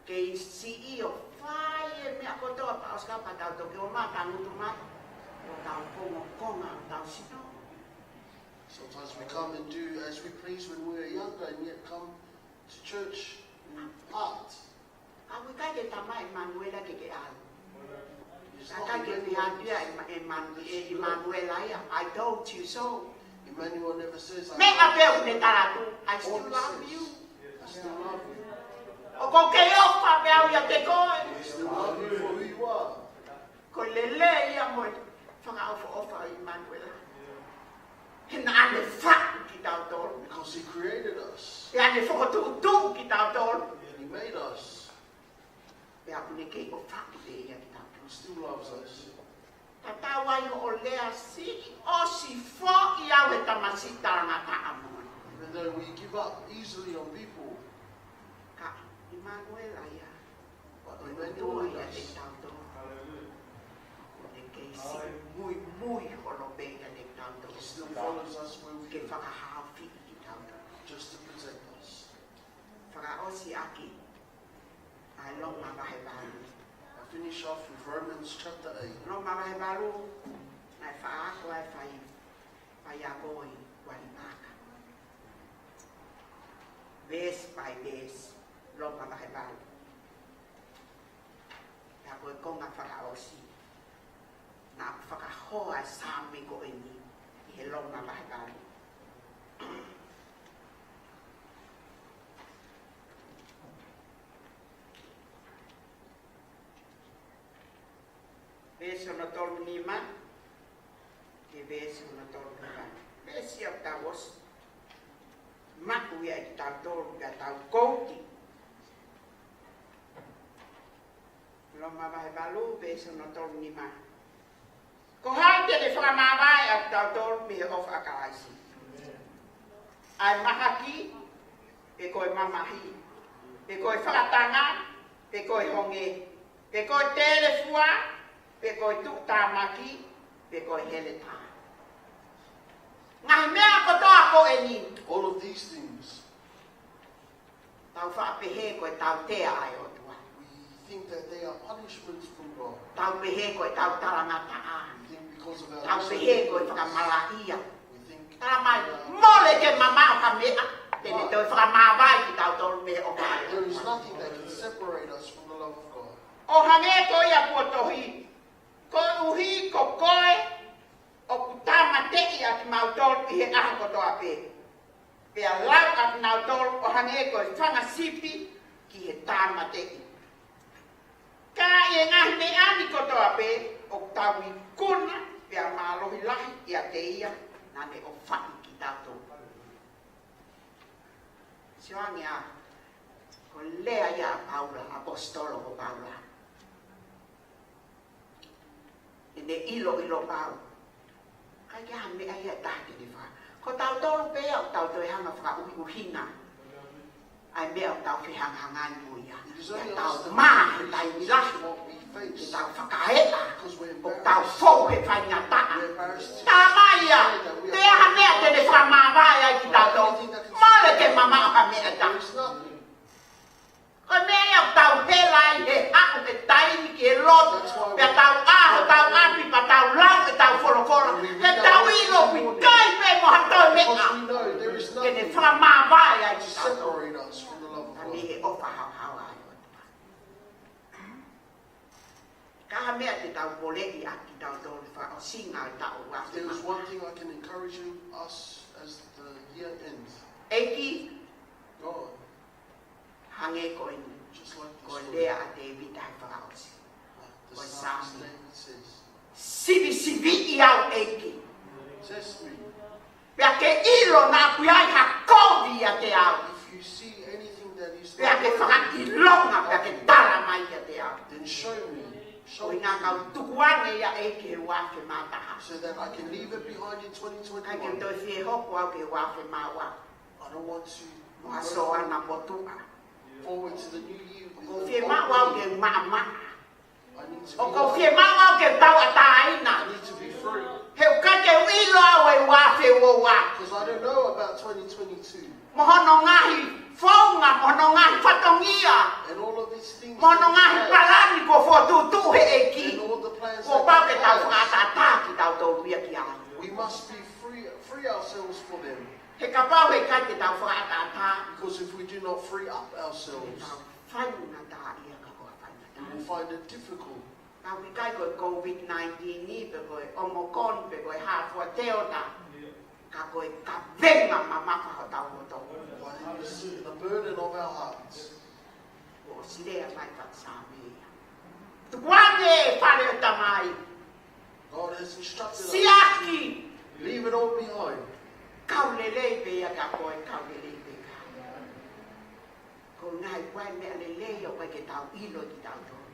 kei siʻi ʻo fai e meʻa kotoa pea ʻosi ka pea tau toki ō mai, tangutu mai. ʻO tau kongokonga, ʻo tau sino. Sometimes we come and do as we please when we were younger and yet come to church in part. ʻOku ʻikai ke talamai ʻe ʻImanuela ke ke ʻalu. It's not Emmanuel. ʻIkai ke pehē atu ia ʻe ʻIma-, ʻe ʻIma-, ʻe ʻImanuela ia, "I told you so." Emmanuel never says, "I told you so." Meʻa pē ʻoku ne tala atu, "I still love you." All he says, "I still love you." ʻOku ou kei ʻofa pē au ʻiate koe. I still love you for who you are. Ko e lelei ia mo e fakaʻofoʻofa ʻo ʻImanuela. He naʻa ne faʻu kitautolu. Because he created us. Pea ne fokotuʻutuʻu kitautolu. And he made us. Pea ʻoku ne kei ʻofa pē ia kiate kitautolu. He still loves us. Tatau ai ʻo lea siʻi ʻosi foʻi au he tamasiʻi talangataʻa moʻoni. Even though we give up easily on people. Ka ʻImanuela ia. But Emmanuel with us. Ko e ʻOtua ʻiate kitautolu. Hallelujah. ʻOku ne kei siʻi muimui holo pē ʻiate kitautolu. He still follows us where we go. Ke fakahaofi kitautolu. Just to protect us. Fakaʻosi ʻaki ʻa e Loma vahe valu. I finish off with Romans chapter eight. Loma vahe valu, naʻe faʻa ako ʻa e fai, faiako ʻi Kualipaaka. Verse by verse, Loma vahe valu. Pea ko e konga fakaʻosi, naʻa ku fakahoa e Saame ko eni ʻi he Loma vahe valu. Veesi hono tolu nima, ki he veesi hono tolu nima. Veesi ʻoku tau ʻosi maʻu ia ʻe kitautolu, ka tau kouti. Loma vahe valu, veesi hono tolu nima. Ko hai te ne fakamāvae ʻa kitautolu mei he ʻofa ʻa Kalaisi? ʻA e mahaki, pe ko e mamahi, pe ko e fakatanga, pe ko e honge, pe ko e telefua, pe ko e tuʻutāmaki, pe ko e heletā. Ngaahi meʻa kotoa ko eni. All of these things. Tau faʻa pehē ko e tautea ʻa e ʻOtua. We think that they are punishments from God. Tau pehē ko e tau talangataʻa. We think because of our disobedience. Tau pehē ko e fakamalaʻia. We think that they are. Talamai, mole ke mamaʻo ha meʻa te ne toe fakamāvae kitautolu mei he ʻofa ʻa e ʻOtua. There is nothing that can separate us from the love of God. ʻO hangē ko ia kuo tohi, koeʻuhi ko koe ʻoku tāmateʻi ʻa kimautolu ʻi he ʻaho kotoa pē. Pea lau ʻa kinautolu ʻo hangē ko e fanga sipi ki he tāmateʻi. Ka ʻi he ngaahi meʻa ni kotoa pē ʻoku tau ikuna pea mālohi lahi ʻiate ia naʻa ne ʻofaʻi kitautolu. Sio ange ā, ko e lea ia ʻa Paula, ʻaposetolo ko Paula. ʻI heʻene ʻiloʻilo pau. ʻIkai ke ʻi ai ha meʻa ia ʻe taha te ne fai. Ko tautolu pē ia ʻoku tau toe hanga fakaʻuhiʻuhinga ʻa e meʻa ʻoku tau fehangahangai mo ia. Pea tau mā he taimi lahi. Ke tau fakaeʻa ʻoku tau fou he faingataʻa. Tā mai ia, ʻe ʻi ai ha meʻa te ne fakamāvae ai kitautolu? Mole ke mamaʻo ha meʻa ʻe taha. Ko e meʻa ia ʻoku tau hela ai he haʻu he taimi ki he lotu. Pea tau ʻā hotau ʻapi pea tau lau ʻetau folofola. He tau ʻilo ʻoku ʻikai pē mo ha toe meʻa ke ne fakamāvae ai kitautolu mei he ʻofa haohaoa ʻa e ʻOtua. Ka ʻi ai ha meʻa te tau poleʻi ʻaki kitautolu he fakaʻosinga ʻo e taʻu ua. There is one thing I can encourage you, us, as the year ends. ʻEiki, God, hangē ko eni. Just like this one. Ko e lea ʻa Tēvita he fakaʻosi. Like the Ko e Psalms Saame. David says, Sivisiviʻi au, ʻEiki. Test me. Pea ke ʻilo naʻa ʻoku ʻi ai ha kovi ʻiate au. If you see anything that is Pea ke not worthy, fakaʻilonga, pea ke tala mai kiate au. Then show me. Show it to me. ʻUhinga ke u tukuange ia ʻEiki he ua afe mā taha. So that I can leave it behind in twenty twenty-one. ʻIkai ke u toe fie hoko au ki he ua afe mā ua. I don't want to Mo ha soana motuʻa. forward to the new year with ʻOku ou fie maʻu au ke maʻamaʻa. I need to be ʻOku ou fie maʻu au ke tauʻatāina. I need to be free. He ʻoku ʻikai ke u ʻilo au e ua afe ua ua. 'Cause I don't know about twenty twenty-two. Mo hono ngaahi founga, mo hono ngaahi fatongia. And all of these things Mo hono that ngaahi we have. palani kuo fokotuʻutuʻu he ʻEiki. And all the plans Kuo that pau we ke tau have. fakaʻataʻatā kitautolu ia ki ai. We must be free, free ourselves for them. He kapau he ʻikai te tau fakaʻataʻatā, Because if we do not free up ourselves, tau faingataʻaʻia ka ko ha faingataʻa. we will find it difficult. Ka ʻoku ʻikai ko e COVID nineteen ni, pe ko e Omicron, pe ko e hā fua Delta, ka ko e kavenga mamafa hotau loto. But it is the burden of our hearts. ʻOsi lea mai fakasaame ia. Tukuange e fale ʻo e Tamai. God has instructed us. Siʻaki. Leave it all behind. Kau lelei pē ia kia koe, kau lelei pē kia au. Ko e ngaahi kuai meʻa lelei ʻoku ʻikai ke tau ʻilo kitautolu.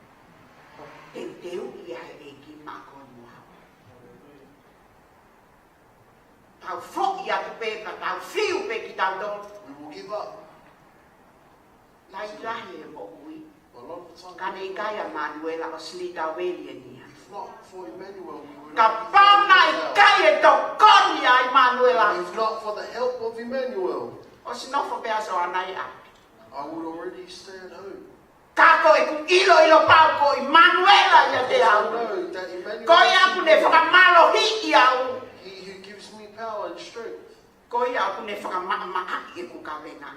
ʻOku teuteuʻi ia he ʻEiki maʻa koe mo au. Tau foʻi atu pē, ka tau fiu pē kitautolu. We will give up. Lahi lahi e moʻui. A lot of the time Ka ne ʻikai ʻa Manuela ʻosi lī tau ʻi heni ia. If not for Emmanuel, we would not be here now. Kapau naʻe ʻikai e tokoni ʻa Manuela. If not for the help of Emmanuel, ʻOsi nofo pē ʻa Soana ia. I would already stay at home. Ka ko ʻeku ʻiloʻilo pau ko Manuela ia te au. I know that Emmanuel Ko ia ʻoku ne fakamālohiʻi au. He who gives me power and strength. Ko ia ʻoku ne fakamaʻamaʻaʻi ʻeku kavenga.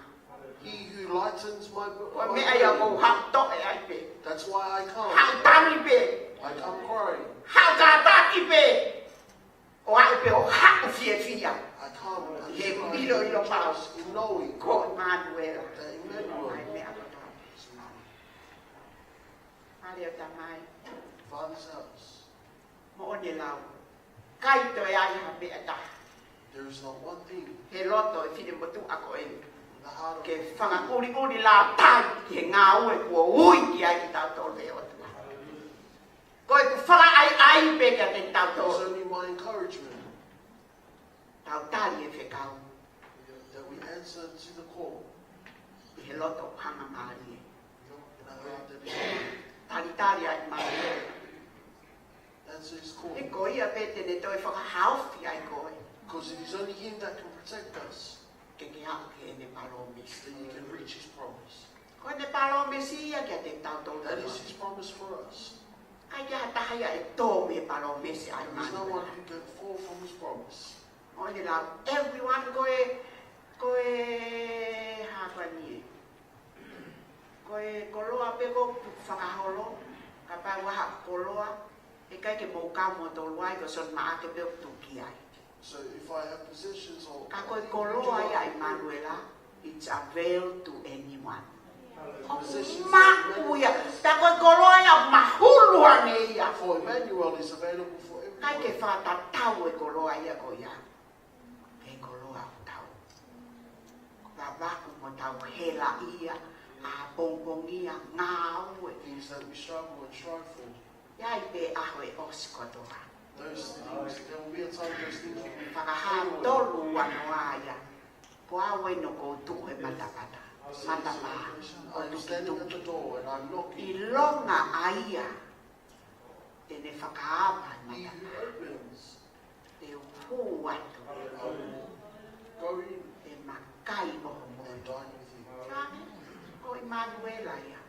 He who lightens my bu-, Ko e my meʻa ia burden. ʻOku ou haʻu toʻe ai pē. That's why I come. Haʻu tangi pē. I come crying. Haʻu kātaki pē. ʻO aʻu pē ʻo haʻu fiefia. I come and He I ʻiloʻilo pau. rejoice in knowing Ko Manuela. that Emmanuel Ai meʻa kotoa. is with me. Fale ʻo e Tamai. Father's house. Moʻoni e lau. ʻIkai toe ʻi ai ha meʻa ʻe taha. There is not one thing He loto e finemotuʻa ko eni. in the heart of Ke fakaʻuliʻuli lātai ki he ngāue kuo ui ki ai kitautolu ʻe he ʻOtua. Ko ʻeku fakaʻaiʻai pē kiate It's kitautolu. only my encouragement Tau tali e fekau. that we answer to the call ʻI he loto hangamālie. in a heart that is Talitali ai mālie. answer his call. He ko ia pē te ne toe fakahaofi ai koe. Because it is only him that can protect us, Ke ke aʻu ki heʻene palōmesi. that you can reach his promise. Ko ʻene palōmesi ia kiate kitautolu. That is his promise for us. ʻIkai ke ʻi ai ha taha ia ʻe tō mei he palōmesi ʻa There is no Manuela. one who can fall from his promise. Moʻoni e lau, everyone ko e Ko e hā ko eni ē? Ko e koloa pē ko ē ʻoku fakaholo, kapau ʻoku ʻi ai ha koloa, ʻe ʻikai ke mou kau moutolu ai, ko Sione Maʻake pē ʻoku tuku ai. So if I have possessions or Ka ko e koloa ia ʻa ʻImanuela, it's available to anyone. ʻOku maʻu ia, ka ko e koloa ia ʻoku mahulu ange ia. For Emmanuel is available for everyone. ʻIkai ke fakatatau e koloa ia ko ia. Ko e koloa ʻoku tau vavaku mo tau helaʻia, ʻapongipongia, ngāue. Things that we struggle and strive for. ʻI ai pē ʻaho ʻe ʻosi kotoa. Those things, there will be a time those things will be Fakahā tolu ua noa ia. Ko au eni ʻoku ou tuʻu he matapata. Matapā. ʻO tukituki. ʻIlonga ʻa ia te ne fakaava e matapā. Te u hū atu. ʻE makai mo hoʻo moʻui. Ko ʻImanuela ia.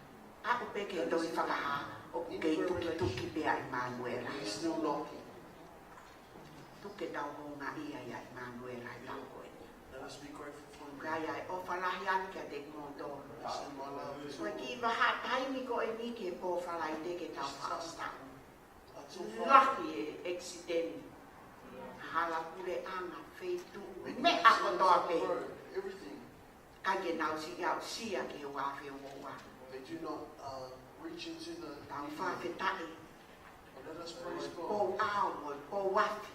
Aʻu pē ki he tohi Fakahā, ʻoku kei tukituki pē ʻa ʻImanuela. Tuku ke tau houngaʻia ʻia ʻImanuela ʻi he ʻaho ko eni. Ka ʻi ai e ʻofa lahi atu kiate kimoutolu. Ko e kiʻi vahaʻa taimi ko eni ki he pō Falaite ke tau fakaʻosi taʻu. Lahi e ʻekisiteni. Hala puleʻanga, feituʻu, meʻa kotoa pē. ʻIkai ke nau siʻi aʻusia ki he ua afe ua ua. Tau fakafetaʻi. Pou ʻao, mo e pou afi,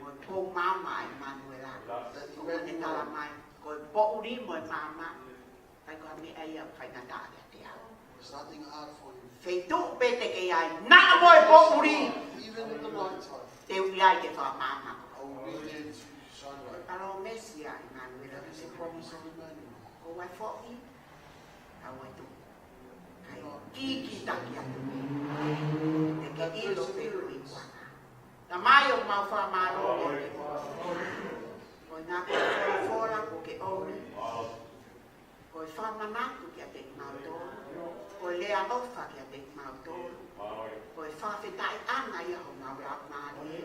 mo e pou maama ʻa ʻImanuela. ʻOku ne tala mai, ko e poʻuli mo e maama. ʻIkai ko ha meʻa ia ʻoku faingataʻa kiate au. Feituʻu pē te ke ʻi ai, naʻa mo e poʻuli. Te u ʻi ai ke fakamaama koe. Palōmesi ʻa ʻImanuela. Ko e foʻi, ʻa e tuʻu. Kai kikitaki atu. Te ke ʻilo pē ko e ikuʻanga. Tamai, ʻoku mau fakamālō kiate koe. Ko e ngaahi folofola kuo ke ʻomi. Ko e fakamanatu kiate kimautolu. Ko e lea ʻofa kiate kimautolu. Ko e fakafetaʻiʻanga ʻia homau laumālie.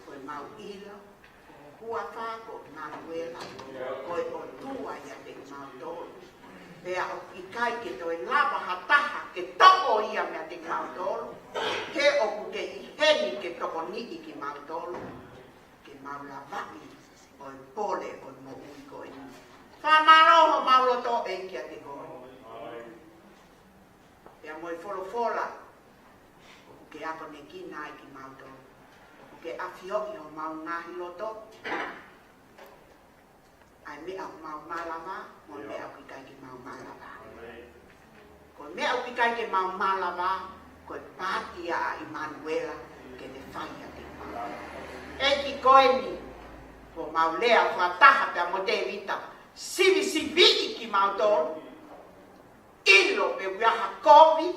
Ko ʻemau ʻilo, ko ho huafa ko ʻImanuela, ko e ʻOtua ʻiate kimautolu. Pea ʻoku ʻikai ke toe lava ha taha ke toʻo ia meiate kimautolu. He ʻoku ke ʻi heni ke tokoniʻi kimautolu. Ke mau lavaʻi ʻo e pole ʻo e moʻui ko eni. Fakamālō homau loto ʻEiki kiate koe. Pea mo e folofola, ʻoku ke akonekina ai kimautolu. ʻOku ke ʻafioʻi homau ngaahi loto. ʻA e meʻa ʻoku mau malava, mo e meʻa ʻoku ʻikai ke mau malava. Ko e meʻa ʻoku ʻikai ke mau malava, ko e paati ia ʻa ʻImanuela, ke ne fai ʻiate kimautolu. ʻEiki ko eni, ko ʻemau lea fakataha pea mo Tēvita, sivisiviʻi kimautolu, ʻilo pe ʻoku ʻi ai ha kovi,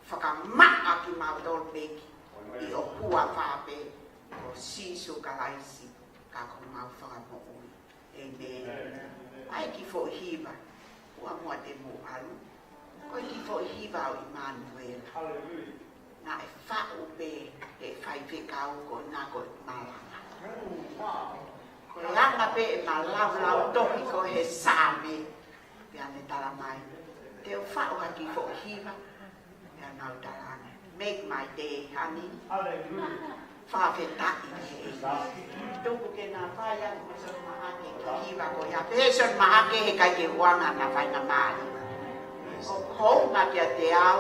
fakamaʻa kimautolu ʻEiki, ʻi ho huafa pē, ko Sīsū Kalaisi, ka ko homau Fakamoʻui. ʻĒmeni. ʻA e kiʻi foʻi hiva, ua muʻa te mou ʻalu. Ko e kiʻi foʻi hiva ʻo ʻImanuela. Naʻe faʻu pē ʻe he faifekau ko ena ko e malanga. Ko e anga pē ʻema laulau tohi ko ē he Saame. Pea ne tala mai, te u faʻu ha kiʻi foʻi hiva. Pea nau tala ange, "Make my day, honey." Fakafetaʻi ki he ʻEiki. Tuku ke na fai atu mo Sione Mahake e kiʻi hiva ko ia. Pehē ʻe Sione Mahake, he ʻikai ke u ʻoange ha faingamālie. ʻOku hounga kiate au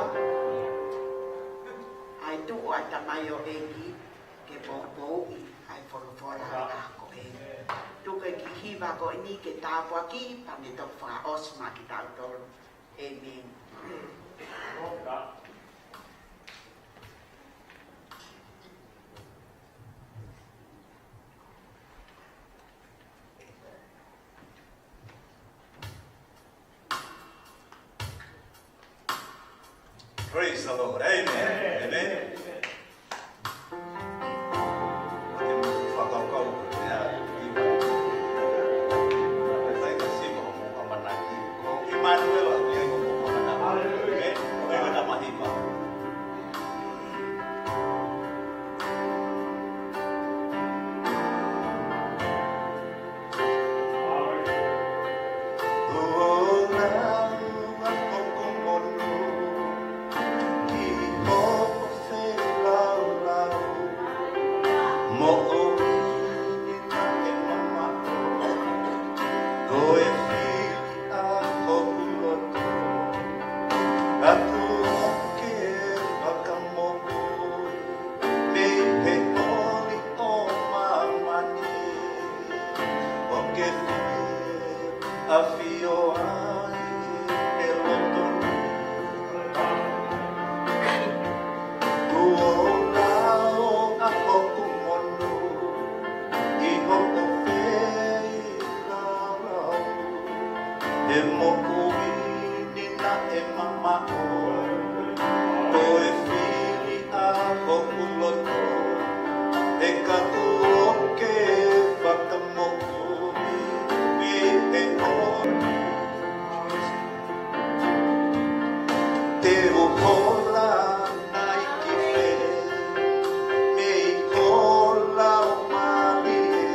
ʻa e tuʻu ʻa e tamaioʻeiki ke poupouʻi ʻa e folofola ʻa e ʻaho ko eni. Tuku e kiʻi hiva ko eni ke tāpuakiʻi, pea ne toki fakaʻosi mai kiate kitautolu. ʻĒmeni. Praise the Lord. Amen. Amen. Moʻui naʻe mamaʻo, ko e fili ʻa hoku loto, ʻa kuo ke fakamoʻui mei he holi ʻo māmani, ʻo ke fie ʻafio ai he loto ni. Kuo lau ʻa hoku monū ʻi hoʻo feilaulau, he moʻui ni naʻe mamaʻo, ko e fili ʻa hoku loto, he ka kuo ke fakamoʻui mei he holi. Te u hola nai ki fē, mei hola o mālie,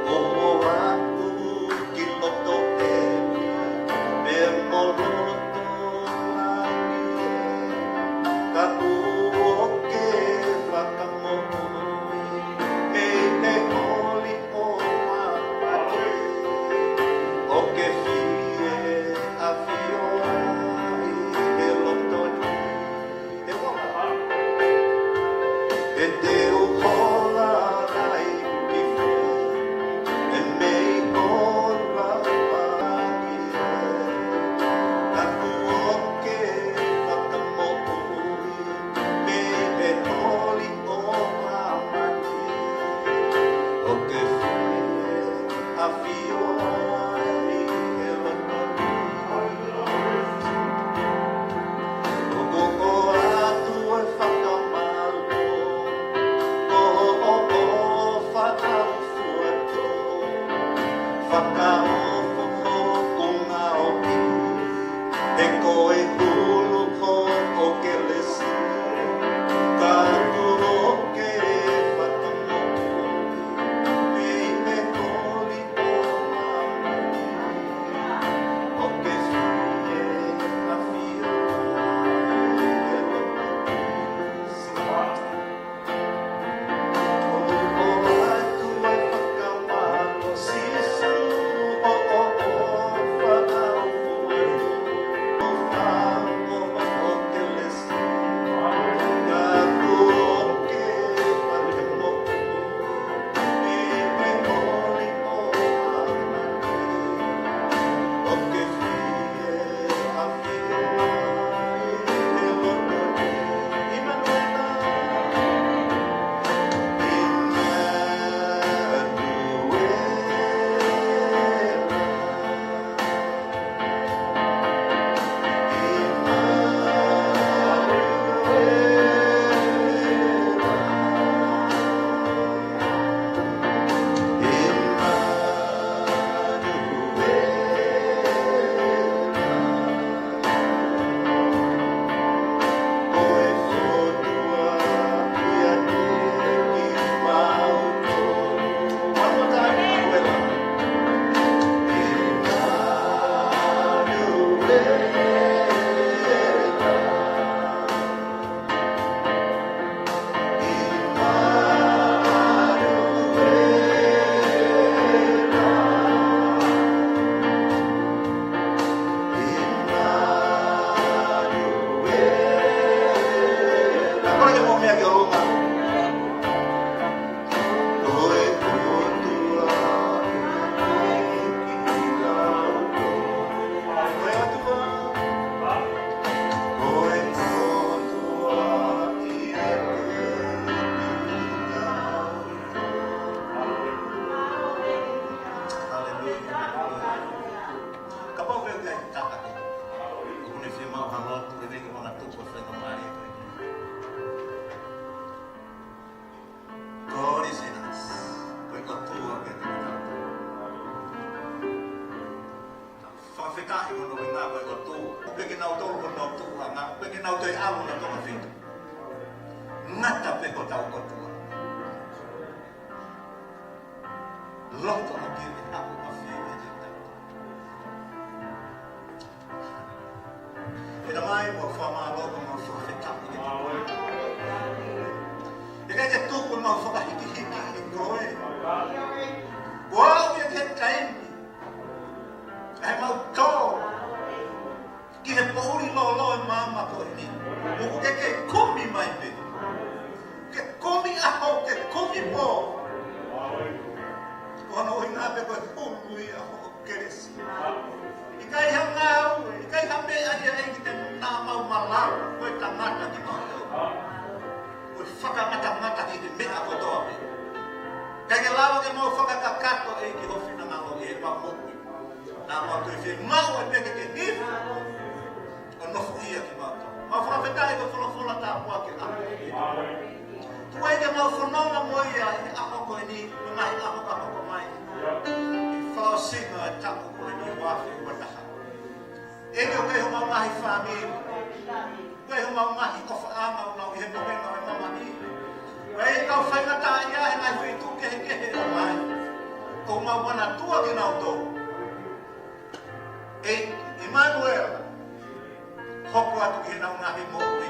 ʻo ʻoatu ki loto ē, pea mo loto langi ē, ka kuo ke fakamoʻui mei he holi ʻo māmani, ʻo ke fie ʻafio ai he loto ni. Te u hola. Te u hola nai ki fē, mei hola o mālie, ka kuo ke fakamoʻui mei he holi ʻo māmani, ʻo ke fie ʻafio ai he loto ni. ʻOku ʻoatu e fakamālō, ʻo hoʻo ʻofa ʻaufuatō, fakaofo hoku ngaohi, he ko e hulu hoʻo kelesi, ka kuo ke fakamoʻui mei he holi ʻo māmani, ʻo ke fie ʻafio ai he loto ni. Haleluia, haleluia. Kapau ʻoku ʻi ai ha taha ʻoku ne fiemaʻu ha lotu, ʻe veke manga tuku e faingamālie ko eni. God is in us. Ko e ʻOtua ʻoku ʻiate kitautolu. Fakafetaʻi hono ʻuhinga ko e ʻOtua. ʻOku ʻiate kinautolu hono tuʻuʻanga, ʻoku ʻiate kinautolu ʻi he ʻaho hono toko fitu. Ngata pē ko hotau ʻOtua. Loto ʻa ki he hapo ʻa fie ʻiate kitautolu. ʻE Tamai, mau fakamālō, mau fakafetaʻi. ʻE ʻikai ke tuku mau fakahi Ia hoʻo kelesi. ʻIkai ha ngāue, ʻikai ha meʻa ia ʻEiki te nau maʻu malau, ko e tangata kimautolu. Ko e fakangatangata ʻi he meʻa kotoa pē. ʻIkai ke lava ke mau fakakakato ʻEiki ho finangalo ʻi heʻemau moʻui. Naʻa mau toe fiemaʻu ai pē ke ke hifo ʻo nofoʻia kimautolu. Mau fakafetaʻi ko e folofola tāpuaki ʻa e ʻOtua ke mau fononga mo ia ʻi he ʻaho ko eni, mo e ngaahi ʻaho ka hoko mai. ʻI he fakaʻosinga ʻo e taʻu ko eni ua afe ua taha. ʻEiki, ʻoku ʻi homau ngaahi fāmili, ʻoku ʻi homau ngaahi ʻofaʻanga ʻoku nau ʻi he mohenga ʻo e mamahi. ʻOku ʻi ai e kau faingataʻaʻia he ngaahi feituʻu kehekehe ʻo e ʻaho ni. ʻOku mau manatua kinautolu. ʻEiki ʻImanuela, hoko atu ki heʻenau ngaahi moʻui.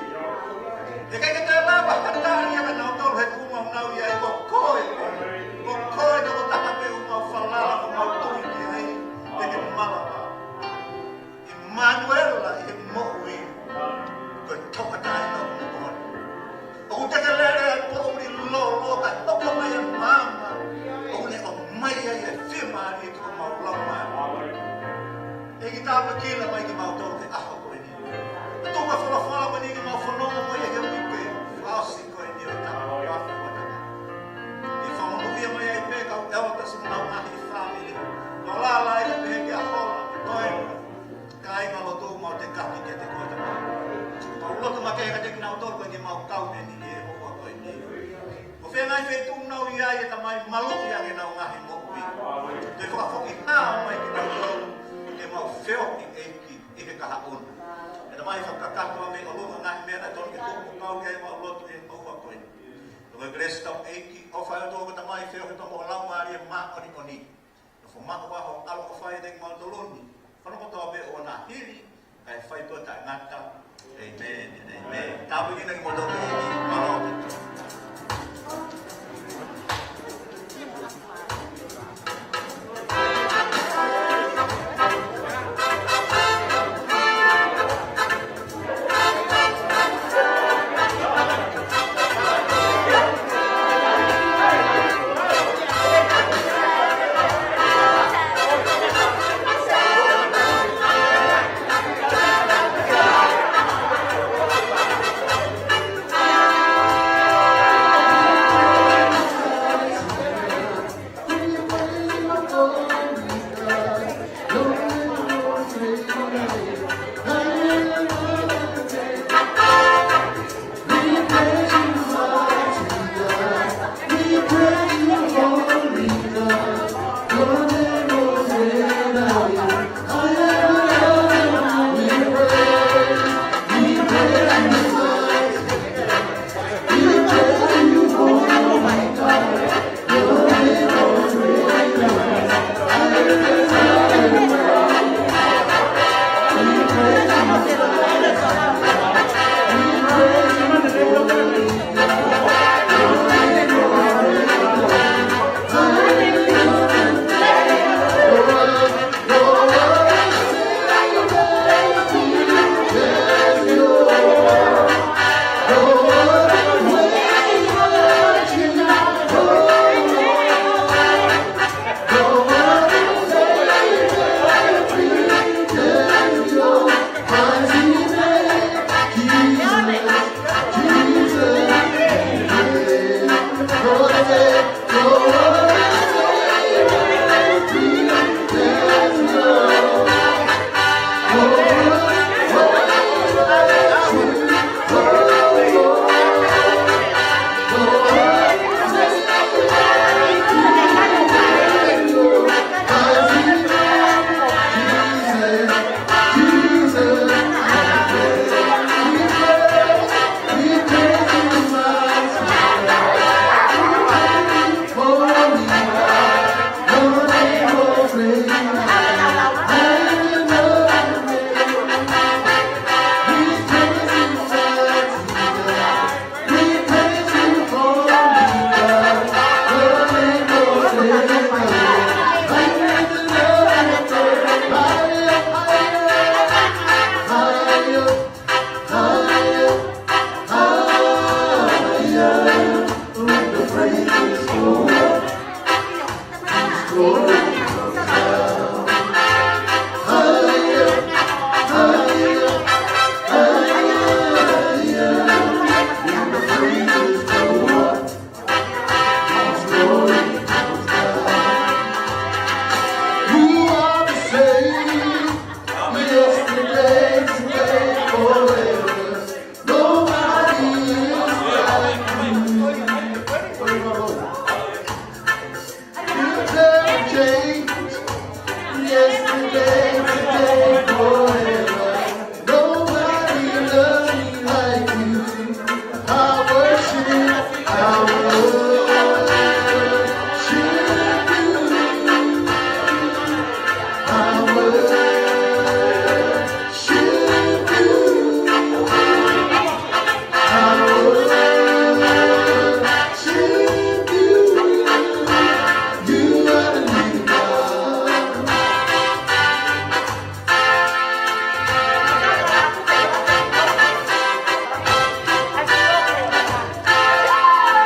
ʻE ʻikai ke toe lava ha tali ʻa kinautolu he tuʻunga ʻoku nau ʻi ai, ko koe. Ko koe tokotaha pē ʻoku mau falala, ʻoku mau tui ki ai, ʻe ke malava. ʻImanuela ʻi he moʻui, ko e tauʻatāina ʻo e moʻoni. ʻOku tekelele ʻa e poʻuli lolo kae hoko mai ʻa e maama. ʻOku ne ʻomai ai e fiemālie ki homau laumālie. ʻEiki, tāpuekina mai kimautolu he ʻaho ko eni. Tuku e folofola ko eni ke mau fononga mo ia he uike fakaʻosi ko eni ʻo e taʻu ua afe ua taha. ʻE fakamonūʻia mai ai pē kau ʻeletā mo honau ngaahi fāmili. Mo lala ai pē ke ʻaho, ko e kāinga lotu mau te kapi ke te koe Tamai. Mau lotu makehe kiate kinautolu ko eni mau kau eni he houa ko eni. Ko fē ngaahi feituʻu ʻoku nau ʻi ai ʻe Tamai, maluʻi ange ʻenau ngaahi moʻui. Toe fakafoki hao mai kinautolu ke mau feohi ʻEiki ʻi he kahaʻu na. ʻE Tamai, fakakakato mai ʻolunga ngaahi meʻa naʻe tonu ke tuku pau ke mau lotu he houa ko eni. Ko e kelesi ʻa e ʻEiki, ʻofa ʻa e ʻOtua ko e Tamai, feohiʻaki mo e Laumālie Māʻoniʻoni. Nofo maʻu ʻa ho ʻaloʻofa ʻiate kimautolu ni, fānau kotoa pē ʻo na hili, kae fai pē ʻo taʻengata. ʻĒmeni, ʻēmeni. Tāpuekina kimoutolu ʻe he ʻEiki, mālō ʻaupito.